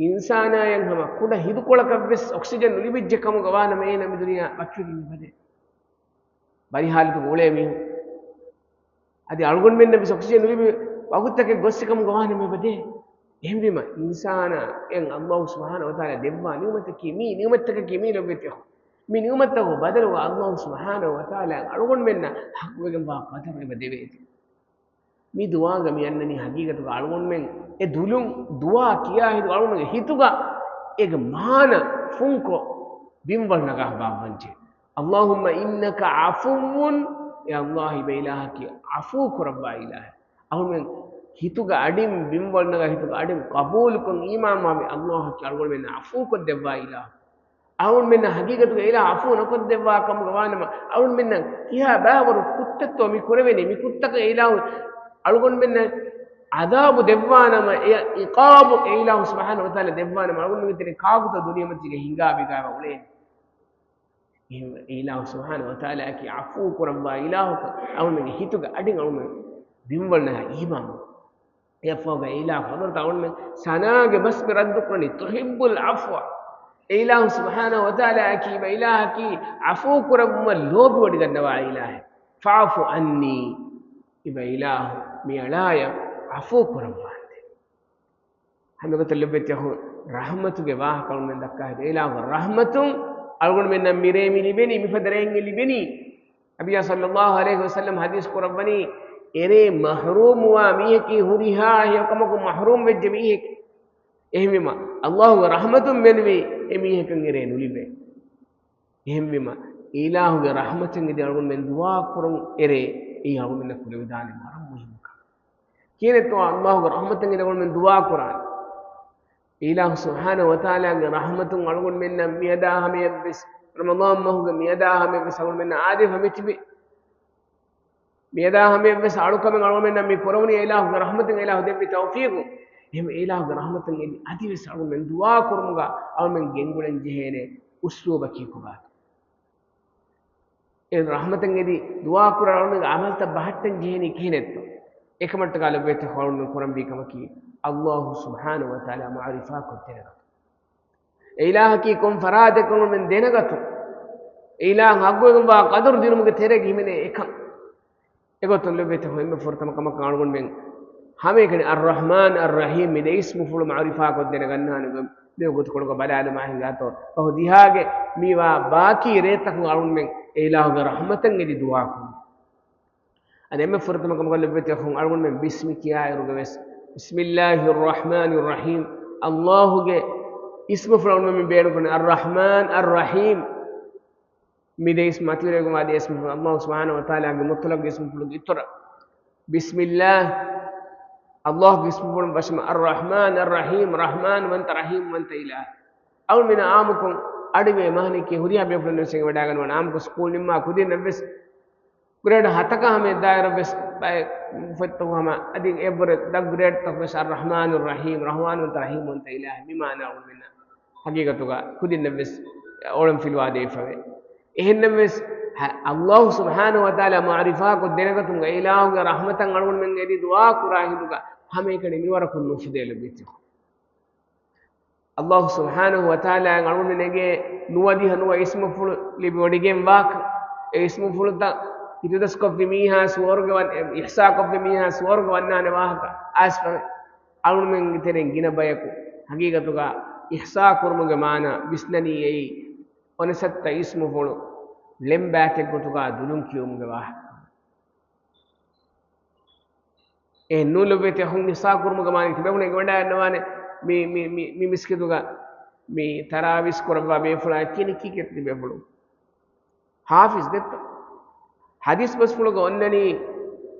އިންސާނާޔަށް ހަމަ ކުޑަ ހިނދުކޮޅަކަށް ވެސް އޮކްސިޖަން ނުލިބިއްޖެ ކަމުގަ ވާނަމަ އޭނަ މި ދުނިޔެއާ ވަކިވެގެން އެބަދޭ. ބަލި ހާލަތުގަ އުޅޭ މީހުން. އަދި އަޅުގަނޑުމެންނަށް ވެސް އޮކްސިޖަން ނުލިބި ވަގުތުތަކެއް ގޮއްސި ކަމުގަ ވާނަމަ އެބަދޭ. އެހެންވީމަ، އިންސާނާ އެން ﷲ ސުބްޙާނަހު ވަތަޢާލާ ދެއްވާ ނިޢުމަތަކީ މީ، ނިޢުމަތްތަކަކީ މީ ލޮބުވެތި އަޚުން. މި ނިޢުމަތްތަކުގެ ބަދަލުގަ ﷲ ސުބްޙާނަހު ވަތަޢާލާ އަޅުގަނޑުމެންނަށް ޙައްޤުވެގެންވާ ޤަދަރު އެބަ ދެވޭތީ. މި ދުޢާގަ މި އަންނަނީ ޙަޤީޤަތުގަ އަޅުގަނޑުމެން އެ ދުލުން ދުޢާ ކިޔާ ހިނދު އަޅުގަނޑުގެ ހިތުގަ އޭގެ މާނަ ފުންކޮށް ބިންވަޅު ނަގާ ބާއްވަންޖެހޭ. اللهم إنك عفو، އޭ ﷲ އިބަ އިލާހަކީ ޢަފޫ ކުރައްވާ އިލާހެއް. އަޅުގަނޑުމެން ހިތުގަ އަޑިން ބިންވަޅު ނަގާ ހިތުގަ އަޑިން ޤަބޫލުކޮށް އީމާންވާ މި ﷲ އަކީ އަޅުގަނޑުމެންނަށް ޢަފޫކޮށްދެއްވާ އިލާހު. އަޅުގަނޑުމެންނަށް ޙަޤީޤަތުގަ އިލާހު ޢަފޫ ނުކޮށްދެއްވާ ކަމުގަ ވާނަމަ، އަޅުގަނޑުމެންނަށް ކިހާ ބައިވަރު ކުށްތައްތޯ މި ކުރެވެނީ؟ މި ކުށްތަކަށް އެ އިލާހު އަޅުގަނޑުމެންނަށް ޢަޛާބު ދެއްވާނަމަ، އެ ޢިޤާބު އެ އިލާހު ސުބްޙާނަހު ވަތަޢާލާ ދެއްވާނަމަ، އަޅުގަނޑުމެންގެ ތެރެއިން ކާކުތޯ ދުނިޔެމަތީގަ ހިނގާ ބިގާވާ އުޅޭނީ؟ އެހެންވެ، އެ އިލާހު ސުބްޙާނަހު ވަތަޢާލާއަކީ ޢަފޫ ކުރައްވާ އިލާހަކަށް އަޅުގަނޑުމެންގެ ހިތުގެ އަޑިން އަޅުގަނޑު ބިންވަޅު ނަގާ އީމާން. އެއަށްފަހުގަ އެ އިލާހު ޙަޟްރަތު އަޅުގަނޑުމެން ސަނާގެ ބަސް މި ރައްދުކުރަނީ، تحب العفو. އެ އިލާހު ސުބްޙާނަހު ވަތަޢާލާއަކީ އިބަ އިލާހަކީ ޢަފޫ ކުރައްވުމަށް ލޯބިވޮޑިގަންނަވާ އިލާހެއް. فاعف عني، އިބަ އިލާހު މިއަޅާޔަށް ޢަފޫ ކުރައްވާނދޭ. ހަމަގޮތަށް ލޮބުވެތި އަޚުން، ރަޙްމަތުގެ ވާހަކަ އަޅުމެން ދައްކާ ހެދި، އިލާހުގެ ރަޙްމަތުން އަޅުގަނޑުމެންނަށް މިރޭ މި ލިބެނީ، މިފަދަ ރެއެއް ލިބެނީ. ނަބިއްޔާ ޞައްލައްލާހު ޢަލައިހި ވަސައްލަމް ޙަދީޘް ކުރައްވަނީ، އެރޭ މަޙްރޫމުވާ މީހަކީ ހުރިހާ ހެޔޮކަމަކުން މަޙްރޫމް ވެއްޖެ މީހެކޭ. އެހެންވީމަ، އައްލާހުގެ ރަޙްމަތުން ބެލުވީ އެ މީހަކަށް އެރޭ ނުލިބޭ. އެހެންވީމަ، އިލާހުގެ ރަޙްމަތެއް އެދި އަޅުގަނޑުމެން ދުޢާ ކުރުން އެރޭ، އެއީ އަޅުގަނޑުމެންނަށް ކުރެވިދާނެ ވަރަށް މުހިންމު ކަމެއް. ކިހިނެއްތޯ އައްލާހުގެ ރަޙްމަތެއް އެދި އަޅުގަނޑުމެން ދުޢާ ކުރާނެ؟ އިލާހު ސުބްޙާނަހު ވަތަޢާލާގެ ރަޙްމަތުން އަޅުގަނޑުމެންނަށް މިއަދާ ހަމަޔަށްވެސް، ރަމަޟާން މަހުގެ މިއަދާ ހަމަޔަށްވެސް އަޅުގަނޑުމެންނަށް އާދެވިފަ މިތިބި. މިއަދާ ހަމަޔަށްވެސް އަޅުކަމެއް އަޅުގަނޑުމެންނަށް މި ކުރެވުނީ އިލާހުގެ ރަޙްމަތުން، އިލާހު ދެއްވި ތައުފީޤުން. އެހެން އިލާހުގެ ރަޙްމަތުން އެދި އަދިވެސް އަޅުގަނޑުމެން ދުޢާ ކުރުމުގަ އަޅުގަނޑުމެން ގެންގުޅެން ޖެހޭނެ އުސްލޫބަކީ ކޮބާތޯ؟ އެ ރަޙްމަތަށް އެދި ދުޢާ ކުރާ އަޅުގަނޑުގެ ޢަމަލުތައް ބަހައްޓަން ޖެހެނީ ކިހިނެއްތޯ؟ އެކަމަށްޓަކާ ލޮބުވެތި އަޅުގަނޑު ކުރަންވީ ކަމަކީ، އައްލާހު ސުބްޙާނަހު ވަތަޢާލާ މަޢުރިފާކޮށް ދެނެގަތުން. އެ އިލާހަކީ ކޮން ފަރާތެއްކަން އަޅުގަނޑުމެން ދެނެގަތުން. އެ އިލާހަށް ޙައްޤުވެގެންވާ ޤަދުރު ދިނުމުގެ ތެރޭގަ ހިމެނޭ އެކަން. އެގޮތުން ލޮބުވެތި އެންމެ ފުރަތަމަ ކަމަކަށް އަޅުގަނޑުމެން ހަމައެކަނި އައްރަޙްމާން އައްރަޙީމް މި ދެ އިސްމުފުޅު މަޢުރިފާކޮށް ދެނެގަންނާނެ. މި ގޮތުކޮޅުގަ ބަލާލުމާ ހިނގާތޯ، ފަހު ދިހާގެ މިވާ ބާކީ ރޭތަކުން އަޅުގަނޑުމެން އެ އިލާހުގެ ރަޙްމަތަށް އެދި ދުޢާ ކުރުން. އަދި އެންމެ ފުރަތަމަ ކަމަކަށް ލޮބުވެތި އަޚުން އަޅުގަނޑުމެން ބިސްމި ކިޔާއިރުގަވެސް، بسم الله الرحمن الرحيم، އައްލާހުގެ އިސްމުފުޅު އަޅުގަނޑުމެން ބޭނުންކުރަނީ، އައްރަޙްމާން އައްރަޙީމް. މި ދެ އިސްމު މަތިވެރިވެގެންވާ ދެ އިސްމުފުޅު، އައްލާހު ސުބްޙާނަހު ވަތަޢާލާގެ މުޠްލަޤު އިސްމުފުޅުގެ އިތުރަށް. ބިސްމިއްލާހް، އައްލާހުގެ އިސްމުފުޅުން ބަސްމަ، އައްރަޙްމާން އައްރަޙީމް، ރަޙްމާން ވަންތަ، ރަޙީމް ވަންތަ އިލާހް. އަޅުމެން އާއްމުކޮށް އަޑުއިވޭ މާނައަކީ ހުރިހާ ބޭފުޅުން ވެސް އެނގިވަޑައިގަންނަވާނެ. އާއްމުކޮށް ސްކޫލް ނިންމާ ކުދިންނަށްވެސް ގްރޭޑް ހަތަކާ ހަމަ އެއްދާއިރަށް ވެސް ބައެއް ފޮތްތަކު ހަމަ އަދި އެއްވަރެ ދަށް ގްރޭޑްތަކު ވެސް އައްރަޙްމާނު ރަޙީމް، ރަޙްމާނު ވަންތަ ރަޙީމް ވަންތަ އިލާހް މި މާނަ އަޅުގަނޑުމެންނަށް ހަގީގަތުގަ ކުދިންނަށް ވެސް އޮޅަން ފިލުވާ ދެވިފަވޭ. އެހެންނަމަވެސް، އައްލާހު ސުބްޙާނަހު ވަތަޢާލާ މަޢުރިފާކޮށް ދެނެގަތުމުގަ އެ އިލާހުގެ ރަޙްމަތަށް އަޅުގަނޑުމެން އެދި ދުޢާ ކުރާ ހިނދުގަ ހަމައެކަނި މިވަރަކުން ނުފުދޭ ލޮބުވެތި. އައްލާހު ސުބްޙާނަހު ވަތަޢާލާއަށް އަޅުގަނޑުމެން އެނގޭ ނުވަދިހަ ނުވަ އިސްމުފުޅު ލިބިވޮޑިގެންވާކަން. އެ އިސްމުފުޅުތައް ހިތުދަސްކޮށްފި މީހާ ސުވަރުގެ ވަން-، އިޙްޞާކޮށްފި މީހާ ސުވަރުގެ ވަންނާނެ ވާހަކަ އައިސްފަވެ. އަޅުގަނޑުމެންގެ ތެރެއިން ގިނަ ބަޔަކު ހަގީގަތުގަ އިޙްޞާ ކުރުމުގެ މާނަ ވިސްނަނީ އެއީ އޮނަސައްތަ އިސްމުފުޅު ޅެންބާތެއް ގޮތުގަ ދުލުން ކިޔުމުގެ ވާހަކަ. އެހެން ނޫން ލޮބުވެތި އަޚުން، އިޙްޞާ ކުރުމުގެ މާނަ ތިބޭފުޅުން އެނގިވަޑައިގަންނަވާނެ މި، މި، މި، މި މިސްކިތުގަ މި ތަރާވީސް ކުރައްވާ ބޭފުޅާ ކިނި ކީކޭ ތިބޭފުޅުން؟ ޙާފިޒް ދެއްތޯ؟ ޙަދީޘް ބަސްފުޅުގަ އޮންނަނީ،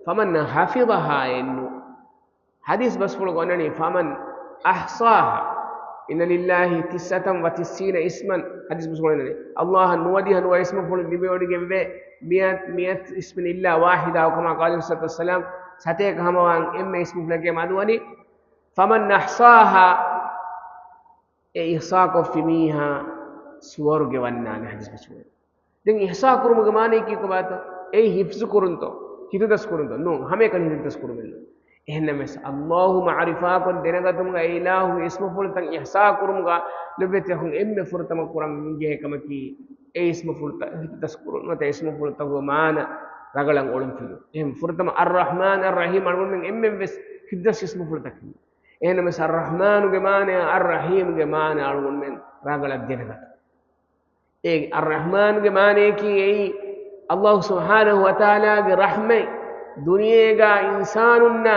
فمن حفظها އެއްނު. ޙަދީޘް ބަސްފުޅުގަ އޮންނަނީ، فمن أحصاها، إن لله تسعة وتسعين اسما. ޙަދީޘް ބަސްފުޅުގަ އޮންނަނީ، އައްލާހަށް ނުވަދިހަ ނުވަ އިސްމުފުޅު ލިބިވޮޑިގެންވޭ، مئة، مئة اسم إلا واحدا، أو كما قال عليه الصلاة والسلام، ސަތޭކަ ހަމަވާން އެންމެ އިސްމުފުޅެއްގެ މަދުވަނީ، فمن أحصاها، އެ އިޙްޞާކޮށްފި މީހާ ސުވަރުގެ ވަންނާނެ. ޙަދީޘް ބަސްފުޅު. ދެން އިޙްޞާ ކުރުމުގެ މާނައަކީ ކޮބާތޯ؟ އެއީ ޙިފްޒު ކުރުންތޯ؟ ހިތުދަސް ކުރުންތޯ؟ ނޫން، ހަމައެކަނި ހިތުދަސް ކުރުމެއް ނޫން. އެހެންނަމަވެސް، އައްލާހު މަޢުރިފާކޮށް ދެނެގަތުމުގަ އެ އިލާހުގެ އިސްމުފުޅުތައް އިޙްޞާ ކުރުމުގަ ލޮބުވެތި އަޚުން އެންމެ ފުރަތަމަ ކުރަން ޖެހޭ ކަމަކީ، އެ އިސްމުފުޅުތައް ހިތުދަސް ކުރުން، ނުވަތަ އިސްމުފުޅުތަކުގެ މާނަ ރަނގަޅަށް އޮޅުންފިލުން. އެހެން ފުރަތަމަ އައްރަޙްމާން އައްރަޙީމް އަޅުގަނޑުމެން އެންމެން ވެސް ހިތުދަސް އިސްމުފުޅުތަކެއް. އެހެންނަމަވެސް އައްރަޙްމާނުގެ މާނަޔާ އައްރަޙީމްގެ މާނަ އަޅުގަނޑުމެން ރަނގަޅަށް ދެނެގަތުން. އެ އައްރަޙްމާނުގެ މާނަޔަކީ އެއީ، އައްލާހު ސުބްޙާނަހު ވަތަޢާލާގެ ރަޙްމަތް ދުނިޔޭގަ އިންސާނުންނާ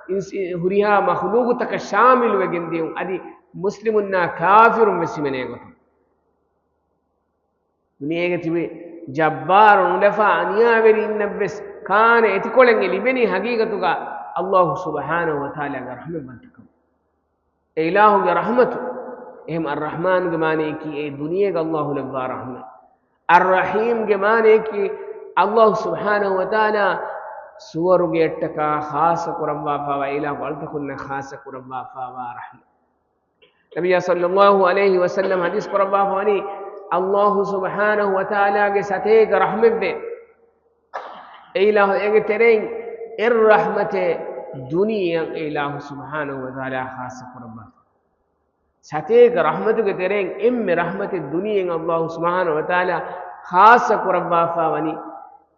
އިންސ-، ހުރިހާ މަޚްލޫޤުތަކަށް ޝާމިލުވެގެން ދިޔުން، އަދި މުސްލިމުންނާ ކާފިރުން ވެސް ހިމެނޭ ގޮތުން. ދުނިޔޭގަ ތިބި ޖައްބާރު ނުލަފާ އަނިޔާވެރީންނަށްވެސް ކާނެ އެތިކޮޅެއް ލިބެނީ ހަގީގަތުގަ އައްލާހު ސުބްޙާނަހު ވަތަޢާލާގެ ރަޙްމަތްވަންތަކަމުން. އެ އިލާހުގެ ރަޙްމަތު. އެހެން އައްރަޙްމާނުގެ މާނަޔަކީ އެ ދުނިޔޭގަ އައްލާހު ލައްވާ ރަޙްމަތް. އައްރަޙީމްގެ މާނަޔަކީ އައްލާހު ސުބްޙާނަހު ވަތަޢާލާ ސުވަރުގެއަށްޓަކާ ޚާއްޞަ ކުރައްވާފާވާ، އިލާހު އަޅުތަކުންނަށް ޚާއްޞަ ކުރައްވާފާވާ ރަޙްމަތް. ނަބިއްޔާ ޞައްލައްލާހު ޢަލައިހި ވަސައްލަމް ޙަދީޘް ކުރައްވާފަވަނީ، އައްލާހު ސުބްޙާނަހު ވަތަޢާލާގެ ސަތޭކަ ރަޙްމަތްވޭ. އެ އިލާހު އޭގެ ތެރެއިން އެއް ރަޙްމަތެއް ދުނިޔެއަށް އެ އިލާހު ސުބްޙާނަހު ވަތަޢާލާ ޚާއްޞަ ކުރައްވާފަ. ސަތޭކަ ރަޙްމަތުގެ ތެރެއިން އެންމެ ރަޙްމަތެއް ދުނިޔެއަށް އައްލާހު ސުބްޙާނަހު ވަތަޢާލާ ޚާއްޞަ ކުރައްވާފަވަނީ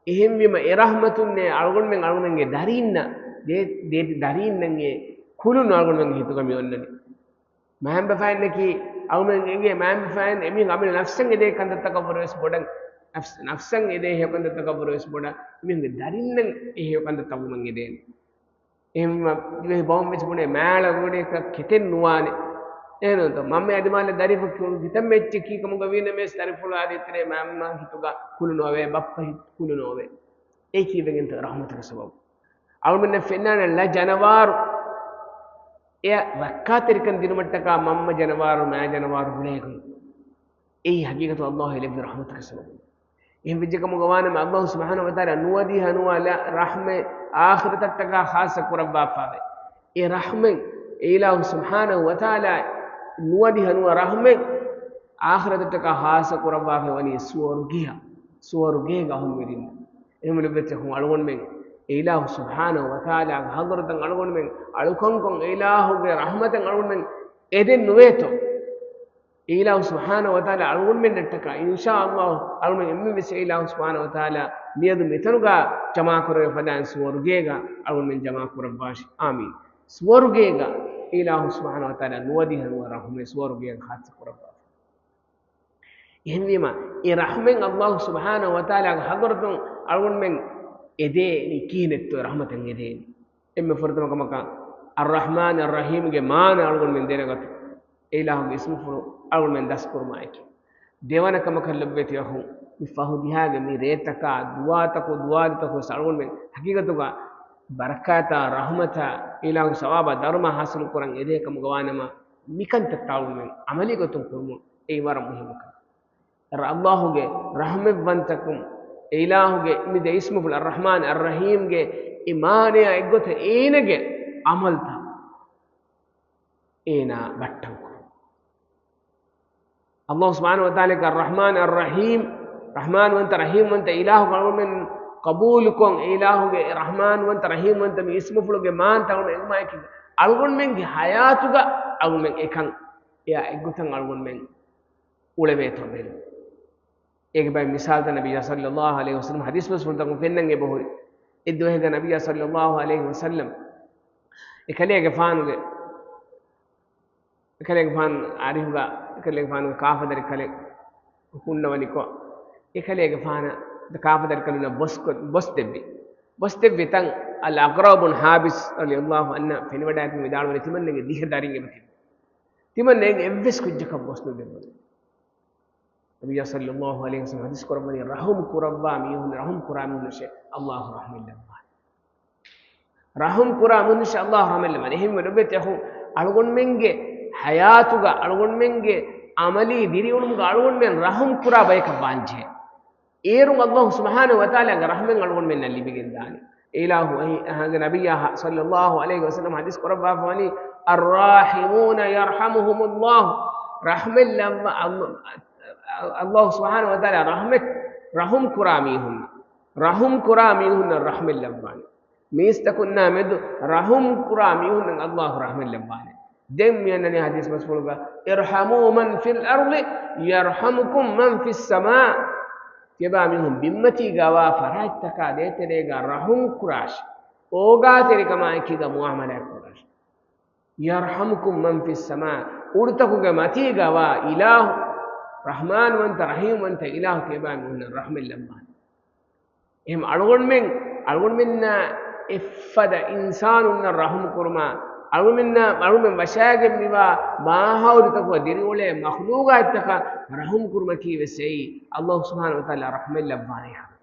އެހެންވީމަ އެ ރަޙްމަތުންނޭ އަޅުގަނޑުމެން އަޅުގަނޑުމެންގެ ދަރީންނަށް، ދޭ-، ދޭތި ދަރީންނަށް އެ ކުލުނު އަޅުގަނޑުމެންގެ ހިތުގަ މި އޮންނަނީ. މައިންބަފައިންނަކީ އަޅުމެން އެނގޭ މައިންބަފައިން އެމީހުން އަމިއްލަ ނަފްސަށް އެދޭ ކަންތައްތަކަށްވުރެ ވެސް ބޮޑަށް، ނަފްސް، ނަފްސަށް އެދޭ ހެޔޮ ކަންތައްތަކަށްވުރެ ވެސް ބޮޑަށް އެމީހުންގެ ދަރިންނަށް އެ ހެޔޮ ކަންތައްތައް ވުމަށް އެދޭނެ. އެހެންވީމަ ދިވެހި ބައުން ވެސް ބުނޭ މާޅަ ގުޑޭކަށް ކެތެއް ނުވާނެ. އެހެންތޯ މަންމަ އަދި މާލެ ދަރިފުޅު ކިތަންމެ އެއްޗެއް ކީ ކަމުގަ ވީނަމަވެސް ދަރިފުޅާ ދޭތެރޭ މަންމަ ހިތުގަ ކުލު ނޯވޭ، ބައްޕަ ހިތު ކުލު ނޯވޭ. އެއީ ކީއްވެގެންތޯ؟ ރަޙްމަތުގެ ސަބަބު. އަޅުމެންނަށް ފެންނާނެ ޅަ ޖަނަވާރު އެ ރައްކާތެރިކަން ދިނުމަށްޓަކާ މަންމަ ޖަނަވާރު، މާ ޖަނަވާރު ގުޅޭކަން. އެއީ ހަގީގަތު ﷲ އެ ލެއްވި ރަޙްމަތުގެ ސަބަބުން. އެހެން ވެއްޖެ ކަމުގަ ވާނަމަ ﷲ ސުބްޙާނަހޫ ވަތަޢާލާ ނުވަދިހަ ނުވަ ރަޙްމަތް އާޚިރަތަށްޓަކާ ޚާއްޞަ ކުރައްވާފަވޭ. އެ ރަޙްމަތް، އެ އިލާހު ސުބްޙާނަހޫ ވަތަޢާލާ ނުވަދިހަ ނުވަ ރަޙްމަތް އާޚިރަތަށްޓަކާ ޚާއްޞަ ކުރައްވާފަ ވަނީ ސުވަރުގެއަށް، ސުވަރުގޭގަ އަހުންވެރިން. އެހެންވެ ލޮބުވެތި އަޚުން އަޅުގަނޑުމެން އެ އިލާހު ސުބްޙާނަހޫ ވަތަޢާލާގެ ޙަޟްރަތަށް އަޅުގަނޑުމެން އަޅުކަންކޮށް އެ އިލާހުގެ ރަޙްމަތަށް އަޅުގަނޑުމެން އެދެން ނުވޭތޯ؟ އެ އިލާހު ސުބްޙާނަހޫ ވަތަޢާލާ އަޅުގަނޑުމެންނަށްޓަކާ އިންޝާﷲ އަޅުގަނޑުމެން އެންމެންވެސް އެ އިލާހު ސުބްޙާނަހޫ ވަތަޢާލާ މިއަދު މިތަނުގަ ޖަމާކުރެވޭ ފަދައިން ސުވަރުގޭގަ އަޅުގަނޑުމެން ޖަމާކުރައްވާށި. އާމީން. ސުވަރުގޭގަ އެ އިލާހު ސުބްޙާނަހޫ ވަތަޢާލާ ނުވަދިހަ ނުވަ ރަޙްމަތް ސުވަރުގޭގަ ޚާއްޞަ ކުރައްވާފަ. އެހެންވީމަ، އެ ރަޙްމަތް ﷲ ސުބްޙާނަހޫ ވަތަޢާލާގެ ޙަޟްރަތުން އަޅުގަނޑުމެން އެދޭނީ ކިހިނެއްތޯ ރަޙްމަތަށް އެދޭނީ؟ އެންމެ ފުރަތަމަ ކަމަކަށް، އައްރަޙްމާން އައްރަޙީމްގެ މާނަ އަޅުގަނޑުމެން ދެނެގަތު. އެ އިލާހުގެ އިސްމުފުޅު އަޅުގަނޑުމެން ދަސްކުރުމާއެކީ. ދެވަނަ ކަމަކަށް ލޮބުވެތި އަޚުން، މި ފަހު ދިހާގެ މި ރޭތަކާ، ދުވާތަކު، ދުވާލުތަކު ވެސް އަޅުގަނޑުމެން ހަގީގަތުގަ ބަރަކާތާ، ރަޙްމަތާ، އިލާހު ސަވާބާ ދަރުމަ ޙާޞިލު ކުރަން އެދޭ ކަމުގަ ވާނަމަ، މިކަންތައްތައް އަޅުގަނޑުމެން ޢަމަލީ ގޮތުން ކުރުމުން އެއީ ވަރަށް މުހިއްމު ކަމެއް. އައްލާހުގެ ރަޙްމަތްވަންތަކުން، އެ އިލާހުގެ މި ދެ އިސްމުފުޅު އައްރަޙްމާން އައްރަޙީމްގެ އެ މާނަޔާ އެއްގޮތަށް އޭނަގެ ޢަމަލްތައް އޭނާ ބައްޓަން ކުރުން. އައްލާހު ސުބްޙާނަހޫ ވަތަޢާލާގެ އައްރަޙްމާން އައްރަޙީމް، ރަޙްމާންވަންތަ ރަޙީމްވަންތަ އިލާހު އަޅުގަނޑުމެން ޤަބޫލުކޮށް، އެ އިލާހުގެ ރަޙްމާންވަންތަ ރަޙީމްވަންތަ މި އިސްމުފުޅުގެ މާނަތައް އަޅުގަނޑު އެނގުމާއެކީގަ، އަޅުގަނޑުމެންގެ ޙަޔާތުގަ އަޅުގަނޑުމެން އެކަން އެއާ އެއްގޮތަށް އަޅުގަނޑުމެން އުޅެވޭތޯ ބެލުން. އޭގެ ބައެއް މިސާލުތައް ނަބިއްޔާ ޞައްލައްލާހު ޢަލައިހި ވަސައްލަމަ ޙަދީޘް ބަސްފުޅުތަކުން ފެންނަން އެބަހުރި. އެއްދުވަހެއްގަ ނަބިއްޔާ ޞައްލައްލާހު ޢަލައިހި ވަސައްލަމަ އެކަލޭގެފާނުގެ، އެކަލޭގެފާނު އަރިހުގަ، އެކަލޭގެފާނުގެ ކާފަދަރިކަލެއް ހުންނަވަނިކޮށް، އެކަލޭގެފާނަށް ދެ ކާފަދަރިކަލުންނަށް ބޮސްކޮށް، ބޮސްދެއްވި. ބޮސްދެއްވި ތަން އަލް އަޤްރަޢު ބުން ޙާބިސް ރަޟިޔައްލާހު ޢަންހު ފެނިވަޑައިގެން ވިދާޅުވަނީ ތިމަންނަގެ ދިހަ ދަރިން އެބަ ތިބި. ތިމަންނައިން އެއްވެސް ކުއްޖަކަށް ބޮސް ނުދެއްވުނު. ނަބިއްޔާ ޞައްލައްލާހު ޢަލައިހި ވަސައްލަމަ ޙަދީޘް ކުރައްވަނީ ރަޙުމް ކުރައްވާ މީހުން، ރަޙުމް ކުރާ މީހުންނަށޭ އައްލާހު ރަޙްމަތް ލައްވާނެ. ރަޙުމް ކުރާ މީހުންނަށޭ އައްލާހު ރަޙްމަތް ލައްވާނެ. އެހެންވެ ލޮބުވެތި އަޚުން، އަޅުގަނޑުމެންގެ ޙަޔާތުގަ، އަޅުގަނޑުމެންގެ ޢަމަލީ ދިރިއުޅުމުގަ އަޅުގަނޑުމެން ރަޙުމް ކުރާ ބަޔަކަށް ވާންޖެހޭ. އޭރުން އައްލާހު ސުބްޙާނަހު ވަތަޢާލާގެ ރަޙްމަތް އަޅުގަނޑުމެންނަށް ލިބިގެންދާނެ. އެ އިލާހު އަހި-، އަހަންގެ ނަބިއްޔާ ޞައްލައްލާހު ޢަލައިހި ވަސައްލަމަ ޙަދީޘް ކުރައްވާފަވަނީ، "الراحمون يرحمهم الله." ރަޙްމަތް ލައްވާ އައްލާ-، އައްލާހު ސުބްޙާނަހު ވަތަޢާލާ ރަޙްމަތް، ރަޙުމް ކުރާ މީހުން، ރަޙުމް ކުރާ މީހުންނަށް ރަޙްމަތް ލައްވާނެ. މީސްތަކުންނާ މެދު ރަޙުމް ކުރާ މީހުންނަށް އައްލާހު ރަޙްމަތް ލައްވާނެ. ދެން މި އަންނަނީ ޙަދީޘް ބަސްފުޅުގަ، "ارحموا من في الأرض يرحمكم من في السماء." ތިޔަބާ މީހުން ބިންމަތީގަވާ ފަރާތްތަކާ ދޭތެރޭގަ ރަޙުމް ކުރާށި. އޯގާތެރިކަމާއެކީގަ މުޢާމަލާތް ކުރާށި. "يرحمكم من في السماء." އުޑުތަކުގެ މަތީގަވާ އިލާހު، ރަޙްމާންވަންތަ ރަޙީމްވަންތަ އިލާހު ތިޔަބާ މީހުންނަށް ރަޙްމަތް ލައްވާނެ. އެހެން އަޅުގަނޑުމެން، އަޅުގަނޑުމެންނާ އެއްފަދަ އިންސާނުންނަށް ރަޙުމް ކުރުމާ، އަޅުގަނޑުމެންނާ، އަޅުގަނޑުމެން ވަށާގެން މިވާ މާހައުލުތަކުގަ ދިރިއުޅޭ މަޚްލޫގާތްތަކަށް ރަޙުމް ކުރުމަކީ ވެސް އެއީ އައްލާހު ސުބްޙާނަހު ވަތަޢާލާ ރަޙްމަތް ލައްވާނެ ކަމެއް.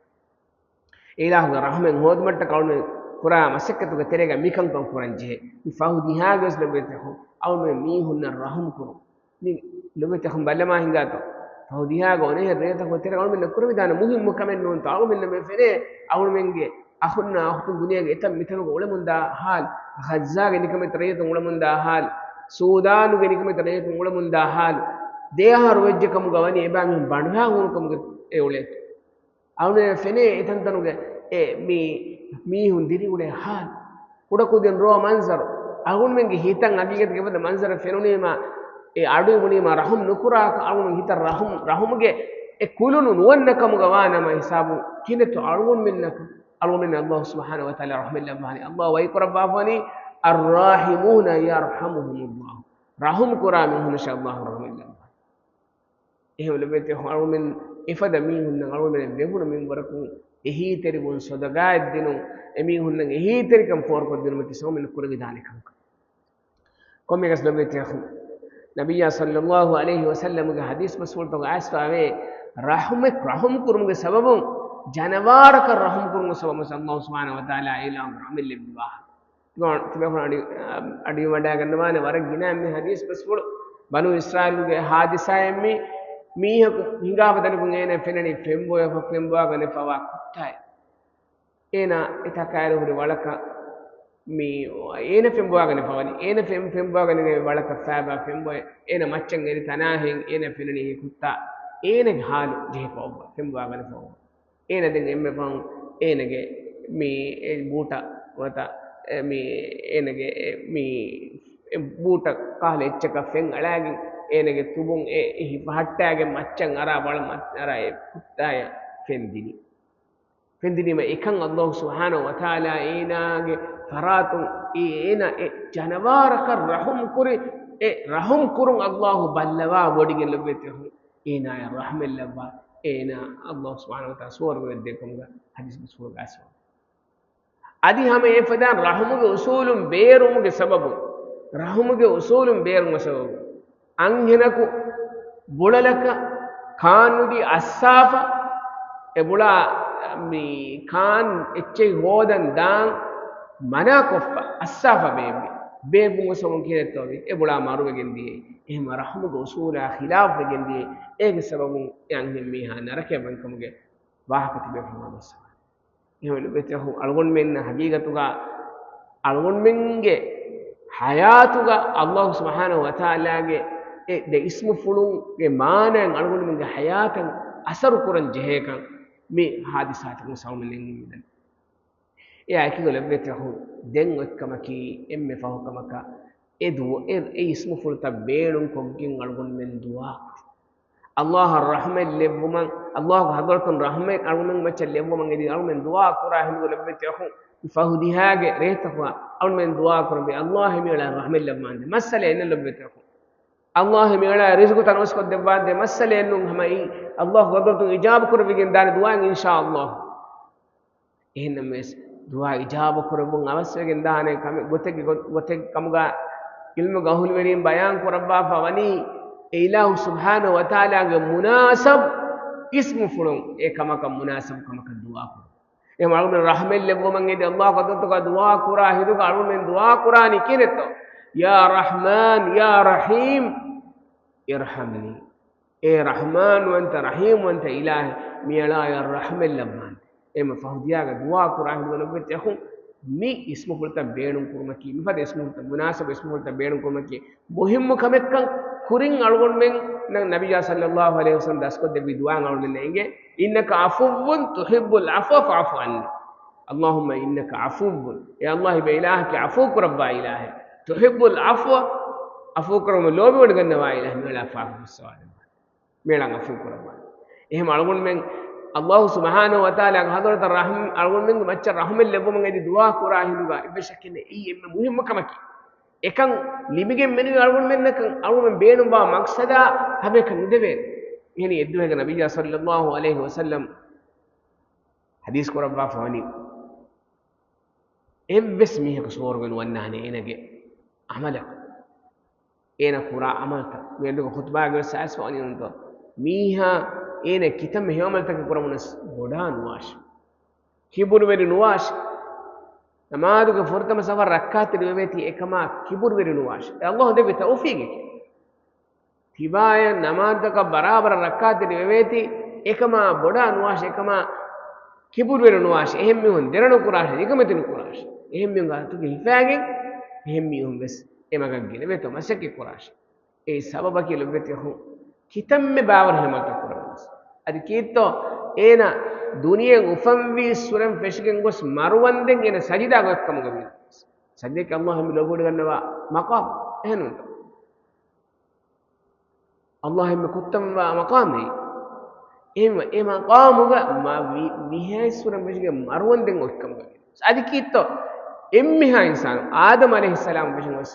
އެ އިލާހުގެ ރަޙްމަތް ހޯދުމަށްޓަކައި އަޅުގަނޑު ކުރާ މަސައްކަތުގެ ތެރޭގަ މިކަންކަން ކުރަން ޖެހޭ. މި ފަހު ދިހާގެ ވެސް ލޮބުވެތި އަޚުން، އަޅުގަނޑުމެން މީހުންނަށް ރަޙުމް ކުރުން. މި ލޮބުވެތި އަޚުން ބައްލަމާ ހިނގާތޯ؟ ފަހު ދިހާގެ އޮނޭހެން ރޭތަކުގެ ތެރޭ އަޅުމެންނަށް ކުރެވިދާނެ މުހިއްމު ކަމެއް ނޫންތޯ؟ އަޅުމެންނަށް މި ފެނޭ އަޅުމެންގެ އަޚުންނާ އުޚްތުން ދުނިޔޭގެ އެތައް މިތަނުގަ އުޅެމުންދާ ޙާލު، ޣައްޒާގެ ނިކަމެތި ރައްޔިތުން އުޅެމުންދާ ޙާލު، ސޫދާނުގެ ނިކަމެތި ރައްޔިތުން އުޅެމުންދާ ޙާލު، ދެއަހަރު ވެއްޖެ ކަމުގަ ވަނީ އެބާ މީހުން ބަނޑުހާ ހޫނު ކަމުގެ އެ އުޅޭތޯ؟ އަޅުމެން ފެނޭ އެތަންތަނުގެ އެ މީ-، މީހުން ދިރިއުޅޭ ޙާލު. ކުޑަކުދިން ރޯ މަންޒަރު. އަޅުގަނޑުމެންގެ ހިތަށް ހަގީގަތުގެ އެފަދަ މަންޒަރެއް ފެނުނީމާ، އެ އަޑު އިވުނީމާ ރަޙުމް ނުކުރާކަށް އަޅުގަނޑު ހިތަށް ރަޙުމް، ރަޙުމްގެ އެ ކުލުނު ނުވަންނަ ކަމުގަ ވާނަމަ ހިސާބުން ކިނެތު އަޅުގަނޑުމެންނަކަށް، އަޅުގަނޑުމެން އަލްލާހު ސުބްޙާނަހު ވަތަޢާލާ ރަޙްމަތް ލައްވާނީ. އަލްލާހު ވަޙީ ކުރައްވާފަވަނީ، الراحمون يرحمهم الله. ރަޙުމް ކުރާ މީހުންނަށް އަލްލާހު ރަޙްމަތް ލައްވާނެ. އެހެން ލޮބުވެތި އަޅުގަނޑުމެން އެފަދަ މީހުންނަށް އަޅުގަނޑުމެން ވެވުނު މިންވަރަކުން އެހީތެރިވުން، ޞަދަޤާތް ދިނުން، އެމީހުންނަށް އެހީތެރިކަން ފޯރުކޮށްދިނުމަކީ ސަމަމިން ކުރެވިދާނެ ކަމަކަށް. ކޮންމެއަކަސް ލޮބުވެތި އަޚުން، ނަބިއްޔާ ޞައްލައްލާހު ޢަލައިހި ވަސައްލަމްގެ ޙަދީޘް ބަސްފުޅުތަކުގަ އައިސްފަވޭ، ރަޙުމެއް، ރަޙުމް ކުރުމުގެ ސަބަބުން، ޖަނަވާރަކަށް ރަޙުމް ކުރުމުގެ ސަބަބުން އަލްލާހު ސުބްޙާނަހު ވަތަޢާލާ އޭނާއަށް ރަޙްމަތް ލެއްވި ވާހަކަ. ތިބޭފުޅުން އަޑި، އަޑި ވަޑައިގަންނަވާނެ ވަރަށް ގިނަ މި ޙަދީޘް ބަސްފުޅު. ބަނޫ އިސްރާއީލުގެ ޙާދިސާއެއް މި، މީހަކު ހިނގާފަ ދަނިކުން އޭނަ ފެންނަނީ ފެންބޮޔަ، ފެންބޮވާގަނެފަވާ ކުއްތާއެއް. އޭނާ އެތާ ކައިރި ހުރި ވަޅަކަށް މި އޭނަ ފެންބޮވާގަނެފަވަނީ. އޭނަ ފެން، ފެންބޮވާގަނެގެން ވަޅަކަށް ފައިބާ ފެންބޮއެ. އޭނަ މައްޗަށް އެރި ތަނާހެން އޭނަ ފެނުނީ ކުއްތާ. އޭނަގެ ހާލު ޖެހިފަ އޮއްވަ، ފެންބޮވާގަނެފަ އޮއްވަ. އޭނަ ދެން އެންމެ ފަހުން އޭނަގެ މި އެ ބޫޓަށް ނުވަތަ އެ މި އޭނަގެ އެ މި އެ ބޫޓަށް ކަހަލަ އެއްޗަކަށް ފެން އަޅާގެން އޭނަގެ ތުބުން އެ އެހި ފަހައްޓާގެން މައްޗަށް އަރާ ވަޅަށް މަ-، އަރާ އެ ކުއްތާޔަށް ފެން ދިނީ. ފެން ދިނީމަ އެކަން އަލްލާހު ސުބްޙާނަހު ވަތަޢާލާ އޭނާގެ ފަރާތުން އެ އޭނަ އެ ޖަނަވާރަކަށް ރަޙުމް ކުރި، އެ ރަޙުމް ކުރުން އަލްލާހު ބައްލަވާ ވޮޑިގެން ލޮބުވެތި އަޚުން އޭނާޔަށް ރަޙްމަތް ލައްވާ، އޭނާ އަލްލާހު ސުބްޙާނަހު ވަތަޢާލާ ސުވަރުގެ ވެއްދޭ ކަމުގަ ޙަދީޘް ބަސްފުޅުގަ އައިސްފަ. އަދި ހަމަ އެފަދައިން ރަޙުމުގެ އުޞޫލުން ބޭރުވުމުގެ ސަބަބުން، ރަޙުމުގެ އުޞޫލުން ބޭރުވުމުގެ ސަބަބުން، އަންހެނަކު ބުޅަލަކަށް ކާން ނުދީ އައްސާފަ، އެ ބުޅާ މި ކާން އެއްޗެއް ހޯދަން ދާން މަނާކޮށްފަ، އައްސާފަ ބޭއްވި. ބޭއްވުމުގެ ސަބަބުން ކިހިނެއްތޯ ވީ؟ އެ ބުޅާ މަރުވެގެން ދިޔައީ. އެހެން ރަޙުމުގެ އުޞޫލާ ޚިލާފުވެގެން ދިޔައީ. އޭގެ ސަބަބުން އެ އަންހެން މީހާ ނަރަކަޔަށް ވަންކަމުގެ ވާހަކަ ތިބޭފުޅުން ވަންނަސް. އެހެންވެ އަޅުގަނޑުމެން ހަގީގަތުގަ އަޅުގަނޑުމެންގެ ޙަޔާތުގަ އަލްލާހު ސުބްޙާނަހު ވަތަޢާލާގެ އެ ދެ އިސްމުފުޅުންގެ މާނައިން އަޅުގަނޑުމެންގެ ޙަޔާތަށް އަސަރު ކުރަން ޖެހޭކަން މި ޙާދިސާތަކުން ސަބަބުން ނެންގެން މިދަނީ. އެއާއެކީގަ ލޮބުވެތި އަޚުން، ދެން އޮތްކަމަކީ އެންމެ ފަހު ކަމަކަށް އެ ދުވަ-، އެ، އެ އިސްމުފުޅުތައް ބޭނުންކޮށްގެން އަޅުގަނޑުމެން ދުޢާ ކުރުން. އަލްލާހަށް ރަޙްމަތް ލެއްވުމަށް، އަލްލާހުގެ ޙަޟްރަތުން ރަޙްމަތް އަޅުގަނޑުމެން މައްޗަށް ލެއްވުމަށް އެދި އަޅުގަނޑުމެން ދުޢާ ކުރާ ހިނދު ލޮބުވެތި އަޚުން، މި ފަހު ދިހާގެ ރޭތަކުގަ އަޅުގަނޑުމެން ދުޢާ ކުރަންވީ، އަލްލާހު މިއަޅާ ރަޙްމަތް ލައްވާނދޭ. މައްސަލައެއް ނެތް ލޮބުވެތި އަޚުން. އަލްލާހު މިއަޅާ ރިޒުޤު ތަނަވަސްކޮށްދެއްވާނދޭ. މައްސަލައެއް ނޫން. ހަމަ އެއީ އަލްލާހުގެ ޙަޟްރަތުން އިޖާބަ ކުރެވިގެން ދާނެ ދުޢާއިން އިންޝާ އަލްލާހު. އެހެންނަމަވެސް، ދުޢާ އިޖާބަ ކުރެއްވުން އަވަސްވެގެން ދާނެ ކަމެއް ގޮތެއްގެ ގޮ-، ގޮތެއް ކަމުގަ ޢިލްމުގެ އަހުލުވެރީން ބަޔާން ކުރައްވާފަ ވަނީ، އެ އިލާހު ސުބްޙާނަހު ވަތަޢާލާގެ މުނާސަބު އިސްމުފުޅުން އެ ކަމަކަށް މުނާސަބު ކަމަކަށް ދުޢާ ކުރުން. އެހެން އަޅުގަނޑު ރަޙްމަތް ލެއްވުމަށް އެދި އަލްލާހު ޙަޟްރަތުގަ ދުޢާ ކުރާ ހިނދުގަ އަޅުގަނޑުމެން ދުޢާ ކުރާނީ ކިހިނެއްތޯ؟ يا رحمن يا رحيم ارحمني. އޭ ރަޙްމާންވަންތަ، ރަޙީމްވަންތަ އިލާހެއް، މިއަޅާޔަށް ރަޙްމަތް ލައްވާނދޭ. އެހެން ފަހު ދިހާގަ ދުޢާ ކުރާ ހިނދުގަ ލޮބުވެތި އަޚުން، މި އިސްމުފުޅުތައް ބޭނުން ކުރުމަކީ، މިފަދަ އިސްމުފުޅުތައް، މުނާސަބު އިސްމުފުޅުތައް ބޭނުން ކުރުމަކީ، މުހިއްމު ކަމެއްކަން ކުރިން އަޅުގަނޑުމެން ނަ-، ނަބިއްޔާ ޞައްލައްލާހު ޢަލައިހި ވަސައްލަމް ދަސްކޮށްދެއްވި ދުޢާއެއް އަޅުގަނޑުމެންނަށް އެނގޭ، إنك عفو تحب العفو فاعف عني. اللهم إنك عفو، އޭ އަލްލާހު އިބަ އިލާހަކީ ޢަފޫ ކުރައްވާ އިލާހެއް، تحب العفو، ޢަފޫ ކުރުމަށް ލޯބިވޮޑިގަންނަވާ އިލާހެއް، މިއަޅާ ފާފަ ފުއްސަވާލައްވާ. މިއަޅާ ޢަފޫ ކުރައްވާ. އެހެން އަޅުގަނޑުމެން އަލްލާހު ސުބްޙާނަހު ވަތަޢާލާގެ ޙަޟްރަތަށް ރަޙްމް، އަޅުގަނޑުމެންގެ މައްޗަށް ރަޙްމަތް ލެއްވުމަށް އެދި ދުޢާ ކުރާ ހިނދުގަ އެއްވެސް ޝައްކެއް ނެތް. އެއީ އެންމެ މުހިއްމު ކަމަކީ. އެކަން ލިބިގެން މެނުވީ އަޅުގަނޑުމެންނަކަށް، އަޅުގަނޑުމެން ބޭނުންވާ މަޤްޞަދާ ހަމައެކަނި ނުދެވޭނެ. އެހެނީ އެއްދުވަހެއްގަ ނަބިއްޔާ ޞައްލައްލާހު ޢަލައިހި ވަސައްލަމް ޙަދީޘް ކުރައްވާފަ ވަނީ، އެއްވެސް މީހަކު ސުވަރުގެ ނުވަންނާނެ އޭނަގެ ޢަމަލަކުން. އޭނަ ކުރާ ޢަމަލުތައް މިއަދުގެ ޚުޠުބާގަވެސް އައިސްފަ ވަނީ ނޫންތޯ؟ މީހާ އޭނަ ކިތަންމެ ހެޔޮ ޢަމަލުތަކެއް ކުރަމުނަސް ބޮޑާ ނުވާށި. ކިބުރުވެރި ނުވާށި. ނަމާދުގެ ފުރަތަމަ ސަފަށް ރައްކާތެރި ވެވޭތީ އެކަމާ ކިބުރުވެރި ނުވާށި. އެ އަލްލާހު ދެއްވި ތައުފީގެކޭ. ތިބާޔަށް ނަމާދުތަކަށް ބަރާބަރަށް ރައްކާތެރި ވެވޭތީ، އެކަމާ ބޮޑާ ނުވާށި، އެކަމާ ކިބުރުވެރި ނުވާށި، އެހެން މީހުން ދެރަ ނުކުރާށި، ނިކަމެތި ނުކުރާށި. އެހެން މީހުން ގާތުގެ ހިފާގެން އެހެން މީހުން ވެސް އެ މަގަށް ގެނެވޭތޯ މަސައްކަތް ކުރާށި. އެއީ ސަބަބަކީ ލޮބުވެތި އަޚުން، ކިތަންމެ ބާވަރު ހެޔޮ ޢަމަލުތައް ކުރަމުން ވެސް. އަދި ކީއްތޯ އޭނަ ދުނިޔެއިން އުފަންވީ ސުރެން ފެށިގެން ގޮސް މަރުވަންދެން އޭނަ ސަޖިދާ ގޮތް ކަމުގަ ވީ. ސަޖިދަކީ އަލްލާހު އެންމެ ލޯބިވޮޑިގަންނަވާ މަޤާމް. އެހެންނޫންތޯ؟ އަލްލާހު އެންމެ ކުއްތަންވާ މަޤާމެއް. އެ މަ-، އެ މަޤާމުގަ މަ-، މި-، މިހާ އިސްވުރަން ވެށިގެން މަރުވަންދެން އޮތްކަމުގަ. އަދި ކީއްތޯ؟ އެންމެހާ އިންސާނު، އާދަމް ޢަލައިހިއްސަލާމް ވެށިން ގޮސް،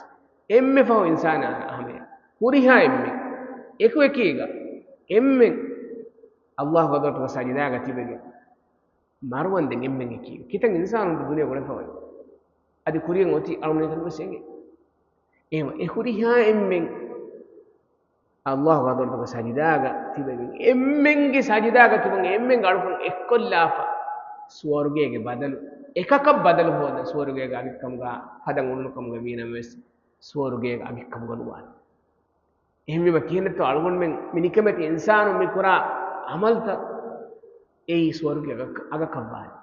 އެންމެ ފަހު އިންސާނާ ހަމަޔަށް. ހުރިހާ އެންމެން. އެކު އެކީގަ. އެންމެން. ﷲ ގެ ޙަޟްރަތުގަ ސަޖިދާގަ ތިބެގެން. މަރުވަންދެން އެންމެން އެކީ. ކިތަން އިންސާނުން ދުނިޔެ ގުޅެފަ އޮތް. އަދި ކުރިޔަށް އޮތީ އަޅުގަނޑު ވެސް އެނގޭ. އެހެންވެ، އެ ހުރިހާ އެންމެން ﷲ ގެ ޙަޟްރަތުގަ ސަޖިދާގަ ތިބެގެން، އެންމެންގެ ސަޖިދާގަ ތިބުން އެންމެންގެ އަޅުކަން އެއްކޮށްލާފަ، ސުވަރުގޭގެ ބަދަލު، އެކަކަށް ބަދަލު ހޯދަން، ސުވަރުގޭގެ އަގެއްކަމުގަ ހަދަން އުޅުނު ކަމުގަ ވީނަމަވެސް، ސުވަރުގޭގެ އަގެއްކަމުގަ ނުވާނެ. އެހެންވީމަ ކިހިނެއްތޯ އަޅުގަނޑުމެން މި ނިކަމެތި އިންސާނުން މި ކުރާ ޢަމަލްތައް އެއީ ސުވަރުގޭ އަގަކަށް، އަގަކަށްވާނެ.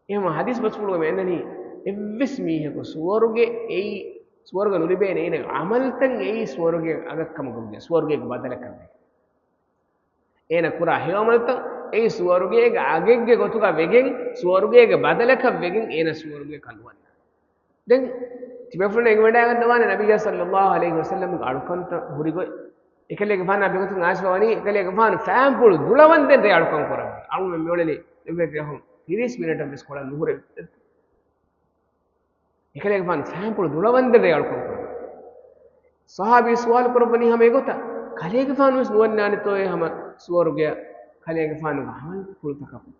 އެހެންވީމަ ޙަދީޘް ބަސްފުޅުގަ މި އަންނަނީ އެއްވެސް މީހަކު ސުވަރުގެ އެއީ، ސުވަރުގެ ނުލިބޭނެ އޭނަގެ ޢަމަލްތައް އެއީ ސުވަރުގޭ އަގަކަމުގަ ވެގެން، ސުވަރުގޭގެ ބަދަލަކަށް ވެގެން. އޭނަ ކުރާ ހެޔޮ ޢަމަލްތައް އެއީ ސުވަރުގޭގެ އަގެއްގެ ގޮތުގަ ވެގެން، ސުވަރުގޭގެ ބަދަލަކަށް ވެގެން އޭނަ ސުވަރުގޭ ކަނުވަންނަ. ދެން ތިބޭފުޅުން އެނގިވަޑައިގަންނަވާނެ ނަބިއްޔާ ޞައްލައްލާހު ޢަލައިހި ވަސައްލަމްގެ އަޅުކަންތައް ހުރިގޮތް، އެކަލޭގެފާނާ ބެހޭގޮތުން އާއިޝާ ވަނީ، އެކަލޭގެފާނު ފައިންޕުޅު ދުޅަވަންދެން ރޭ އަޅުކަން ކުރަންވީ. އަޅުގަނޑުމެން މިއުޅެނީ އެއްވެސް އެހުން ތިރީސް މިނެޓަށް ވެސް ކޮޅަށް ނުހުރެވި. އެކަލޭގެފާނު ފައިންޕުޅު ދުޅަވަންދެން ރޭ އަޅުކަން ކުރަން. ޞަޙާބީ ސުވާލު ކުރައްވަނީ ހަމަ އެގޮތަށް، ކަލޭގެފާނު ވެސް ނުވަންނާނެތޯއޭ ހަމަ ސުވަރުގެއަށް ކަލޭގެފާނުގެ ޢަމަލުފުޅުތަކަކުން؟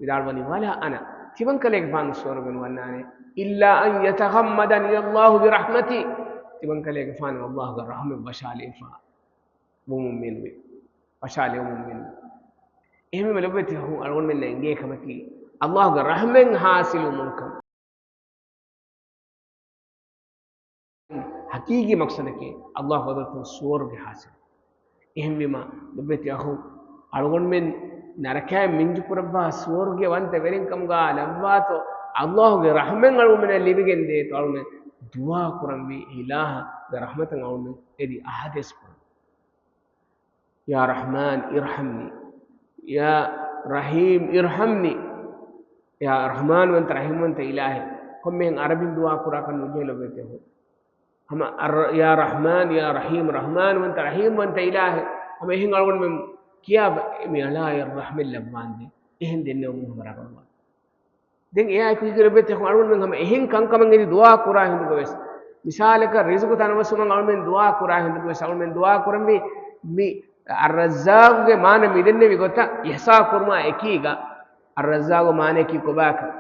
ވިދާޅުވަނީ، ވަލާ އަނަ، ތިމަން ކަލޭގެފާނު ސުވަރުގެ ނުވަންނާނެ، إلا أن يتغمدني الله برحمته، ތިމަން ކަލޭގެފާނު ﷲ ގެ ރަޙްމަތް ވަށާލައިފަ ވުމުން މިންވި، ވަށާލެވުމުން މިންވި. އެހެންވީމަ ލޮބުވެތި އަޚުން، އަޅުގަނޑުމެންނަށް އެނގޭ ކަމަކީ، ﷲ ގެ ރަޙްމަތް ޙާޞިލުވުމުން ކަމަށް. ޙަޤީޤީ މަޤްޞަދަކީ ﷲ ގެ ޙަޟްރަތުން ސުވަރުގެ ޙާޞިލު. އެހެންވީމަ، ލޮބުވެތި އަޚުން، އަޅުގަނޑުމެން ނަރަކައިން މިންޖު ކުރައްވާ ސުވަރުގެ ވަންތަ ވެރިން ކަމުގަ ލައްވާތޯ، ﷲ ގެ ރަޙްމަތް އަޅުގަނޑުމެންނަށް ލިބިގެން ދޭތޯ، އަޅުގަނޑުމެން ދުޢާ ކުރަންވީ، އިލާހަށް ގެ ރަޙްމަތަށް އަޅުގަނޑުމެން އެދި އަހަދެސް ކުރަން. يا رحمن ارحمني، يا رحيم ارحمني. ޔާ ރަޙްމާންވަންތަ ރަޙީމްވަންތަ އިލާހެއް. ކޮންމެހެން ޢަރަބިން ދުޢާ ކުރާކަށް ނުޖެހޭ ލޮބުވެތި އަޚުން. ހަމަ އައްރަ-، ޔާ ރަޙްމާން، ޔާ ރަޙީމް، ރަޙްމާންވަންތަ ރަޙީމްވަންތަ އިލާހެއް. ހަމަ އެހެން އަޅުގަނޑުމެން ކިޔާފަ އެ މި އަޅާއަށް ރަޙްމަތް ލައްވާނދޭ. އެހެން ދެންނެވުމުން ހަމަ ރަނގަޅުވާނެ. ދެން އެއާއެކު ހިތު ލޮބުވެތި އަޚުން، އަޅުގަނޑުމެން ހަމަ އެހެން ކަންކަމަށް އެދި ދުޢާ ކުރާ ހިނދުގަވެސް، މިސާލަކަށް ރިޒުޤު ތަނަވަސްވުމަށް އަޅުގަނޑުމެން ދުޢާ ކުރާ ހިނދުގަވެސް އަޅުގަނޑުމެން ދުޢާ ކުރަންވީ، މި އައްރައްޒާޤުގެ މާނަ މި ދެންނެވި ގޮތަށް އިޙްޞާ ކުރުމާ އެކީގަ، އައްރައްޒާޤު މާނައަކީ ކޮބާކަން؟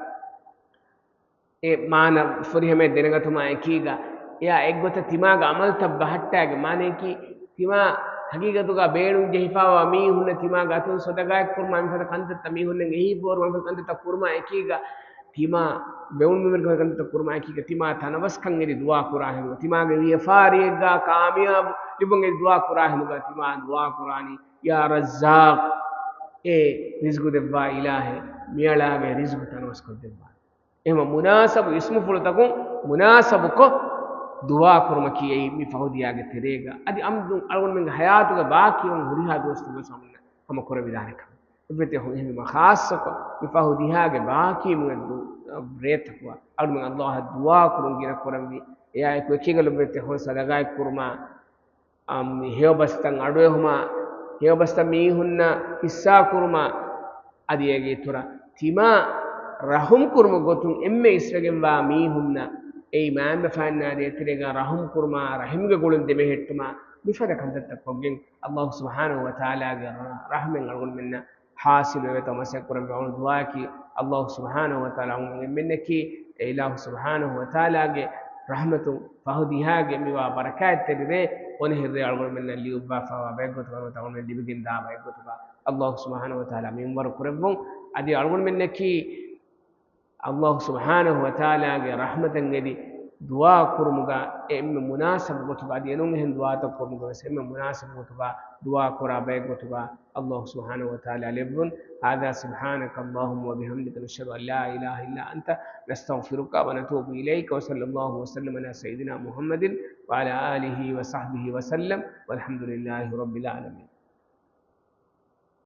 އެ މާނަ ފުރިހަމައަށް ދެނެގަތުމާ އެކީގަ، އެއާ އެއްގޮތަށް ތިމާގެ ޢަމަލުތައް ބަހައްޓާގެ މާނައަކީ، ތިމާ ހަގީގަތުގަ ބޭނުން ޖެހިފާވާ މީހުންނަށް ތިމާގެ އަތުން ޞަދަޤާތް ކުރުމާ މިފަދަ ކަންތައްތައް މީހުންނަށް އެހީފޯރުމާ މިފަދަ ކަންތައްތައް ކުރުމާ އެކީގަ، ތިމާ ބެއުންވުމެއްގެ ކަންތައް ކުރުމާ އެކީގަ، ތިމާ ތަނަވަސްކަން އެދި ދުޢާ ކުރާ ހިނދު، ތިމާގެ ވިޔަފާރިއެއްގަ ކާމިޔާބު ލިބުން އެދި ދުޢާ ކުރާ ހިނދުގަ، ތިމާ ދުޢާ ކުރާނީ، ޔާ ރައްޒާޤް، އޭ ރިޒްޤު ދެއްވާ އިލާހޭ، މިއަޅާގެ ރިޒްޤު ތަނަވަސްކޮށްދެއްވާ. އެހެން މުނާސަބު އިސްމުފުޅުތަކުން މުނާސަބުކޮށް ދުޢާ ކުރުމަކީ އެއީ މި ފަހު ދިޔާގެ ތެރޭގަ. އަދި އަމްދު އަޅުގަނޑުމެންގެ ޙަޔާތުގަ ބާކީވަން ހުރިހާ ދުވަސްތައް ވެސް އަޅުގަނޑުމެން ހަމަ ކުރެވިދާނެ ކަމެއް. ލޮބުވެތި އަޚުން، އެހެންވީމަ ޚާއްޞަކޮށް މި ފަހު ދިހާގެ ބާކީ މުއައްދު ރޭތަކުގަ އަޅުގަނޑުމެން ﷲ އަށް ދުޢާ ކުރުން ގިނަ ކުރަންވީ. އެއާއެކު އެކީގަ ލޮބުވެތި އަޚުން، ޞަދަޤާތް ކުރުމާ، އާ، މި ހެޔޮބަސްތައް އަޑުއެހުމާ، ހެޔޮބަސްތައް މީހުންނަށް ހިއްސާ ކުރުމާ، އަދި އޭގެ އިތުރަށް ތިމާ ރަޙުމް ކުރުމުގެ ގޮތުން އެންމެ އިސްވެގެންވާ މީހުންނަށް އެއީ މައިންބަފައިންނާ ދޭތެރޭގަ ރަޙުމް ކުރުމާ، ރަޙިމްގެ ގުޅުން ދެމެހެއްޓުމާ، މިފަދަ ކަންތައްތައް ކޮށްގެން ﷲ ސުބްޙާނަހޫ ވަތަޢާލާގެ ރަ-، ރަޙްމަތް އަޅުގަނޑުމެންނަށް ޙާޞިލުވެވޭތޯ މަސައްކަތް ކުރަންވީ. އަޅުގަނޑު ދުޢާއަކީ، ﷲ ސުބްޙާނަހޫ ވަތަޢާލާ އަޅުގަނޑުމެން އެންމެންނަކީ އެ އިލާހު ސުބްޙާނަހޫ ވަތަޢާލާގެ ރަޙްމަތުން ފަހު ދިހާގެ މިވާ ބަރަކާތްތެރި ރޭ އޮނެހިރު ރޭ އަޅުގަނޑުމެންނަށް ލިޔުއްވާފައިވާ ބައެއްގޮތުގަ އަޅުގަނޑުމެންނަށް ލިބިގެންދާ ބައެއްގޮތުގަ ﷲ ސުބްޙާނަހޫ ވަތަޢާލާ މިންވަރު ކުރެއްވުން. އަދި އަޅުގަނޑުމެންނަކީ ﷲ ސުބްޙާނަހޫ ވަތަޢާލާގެ ރަޙްމަތަށް އެދި ދުޢާ ކުރުމުގަ އެންމެ މުނާސަބު ގޮތުގަ، އަދި އެނޫން އެހެން ދުޢާތައް ކުރުމުގަ ވެސް އެންމެ މުނާސަބު ގޮތުގަ ދުޢާ ކުރާ ބައެއްގޮތުގަ ﷲ ސުބްޙާނަހޫ ވަތަޢާލާ ލެއްވުން. هذا سبحانك اللهم وبحمدك، نشهد أن لا إله إلا أنت، نستغفرك ونتوب إليك، وصلى الله وسلم على سيدنا محمد وعلى آله وصحبه وسلم، والحمد لله رب العالمين.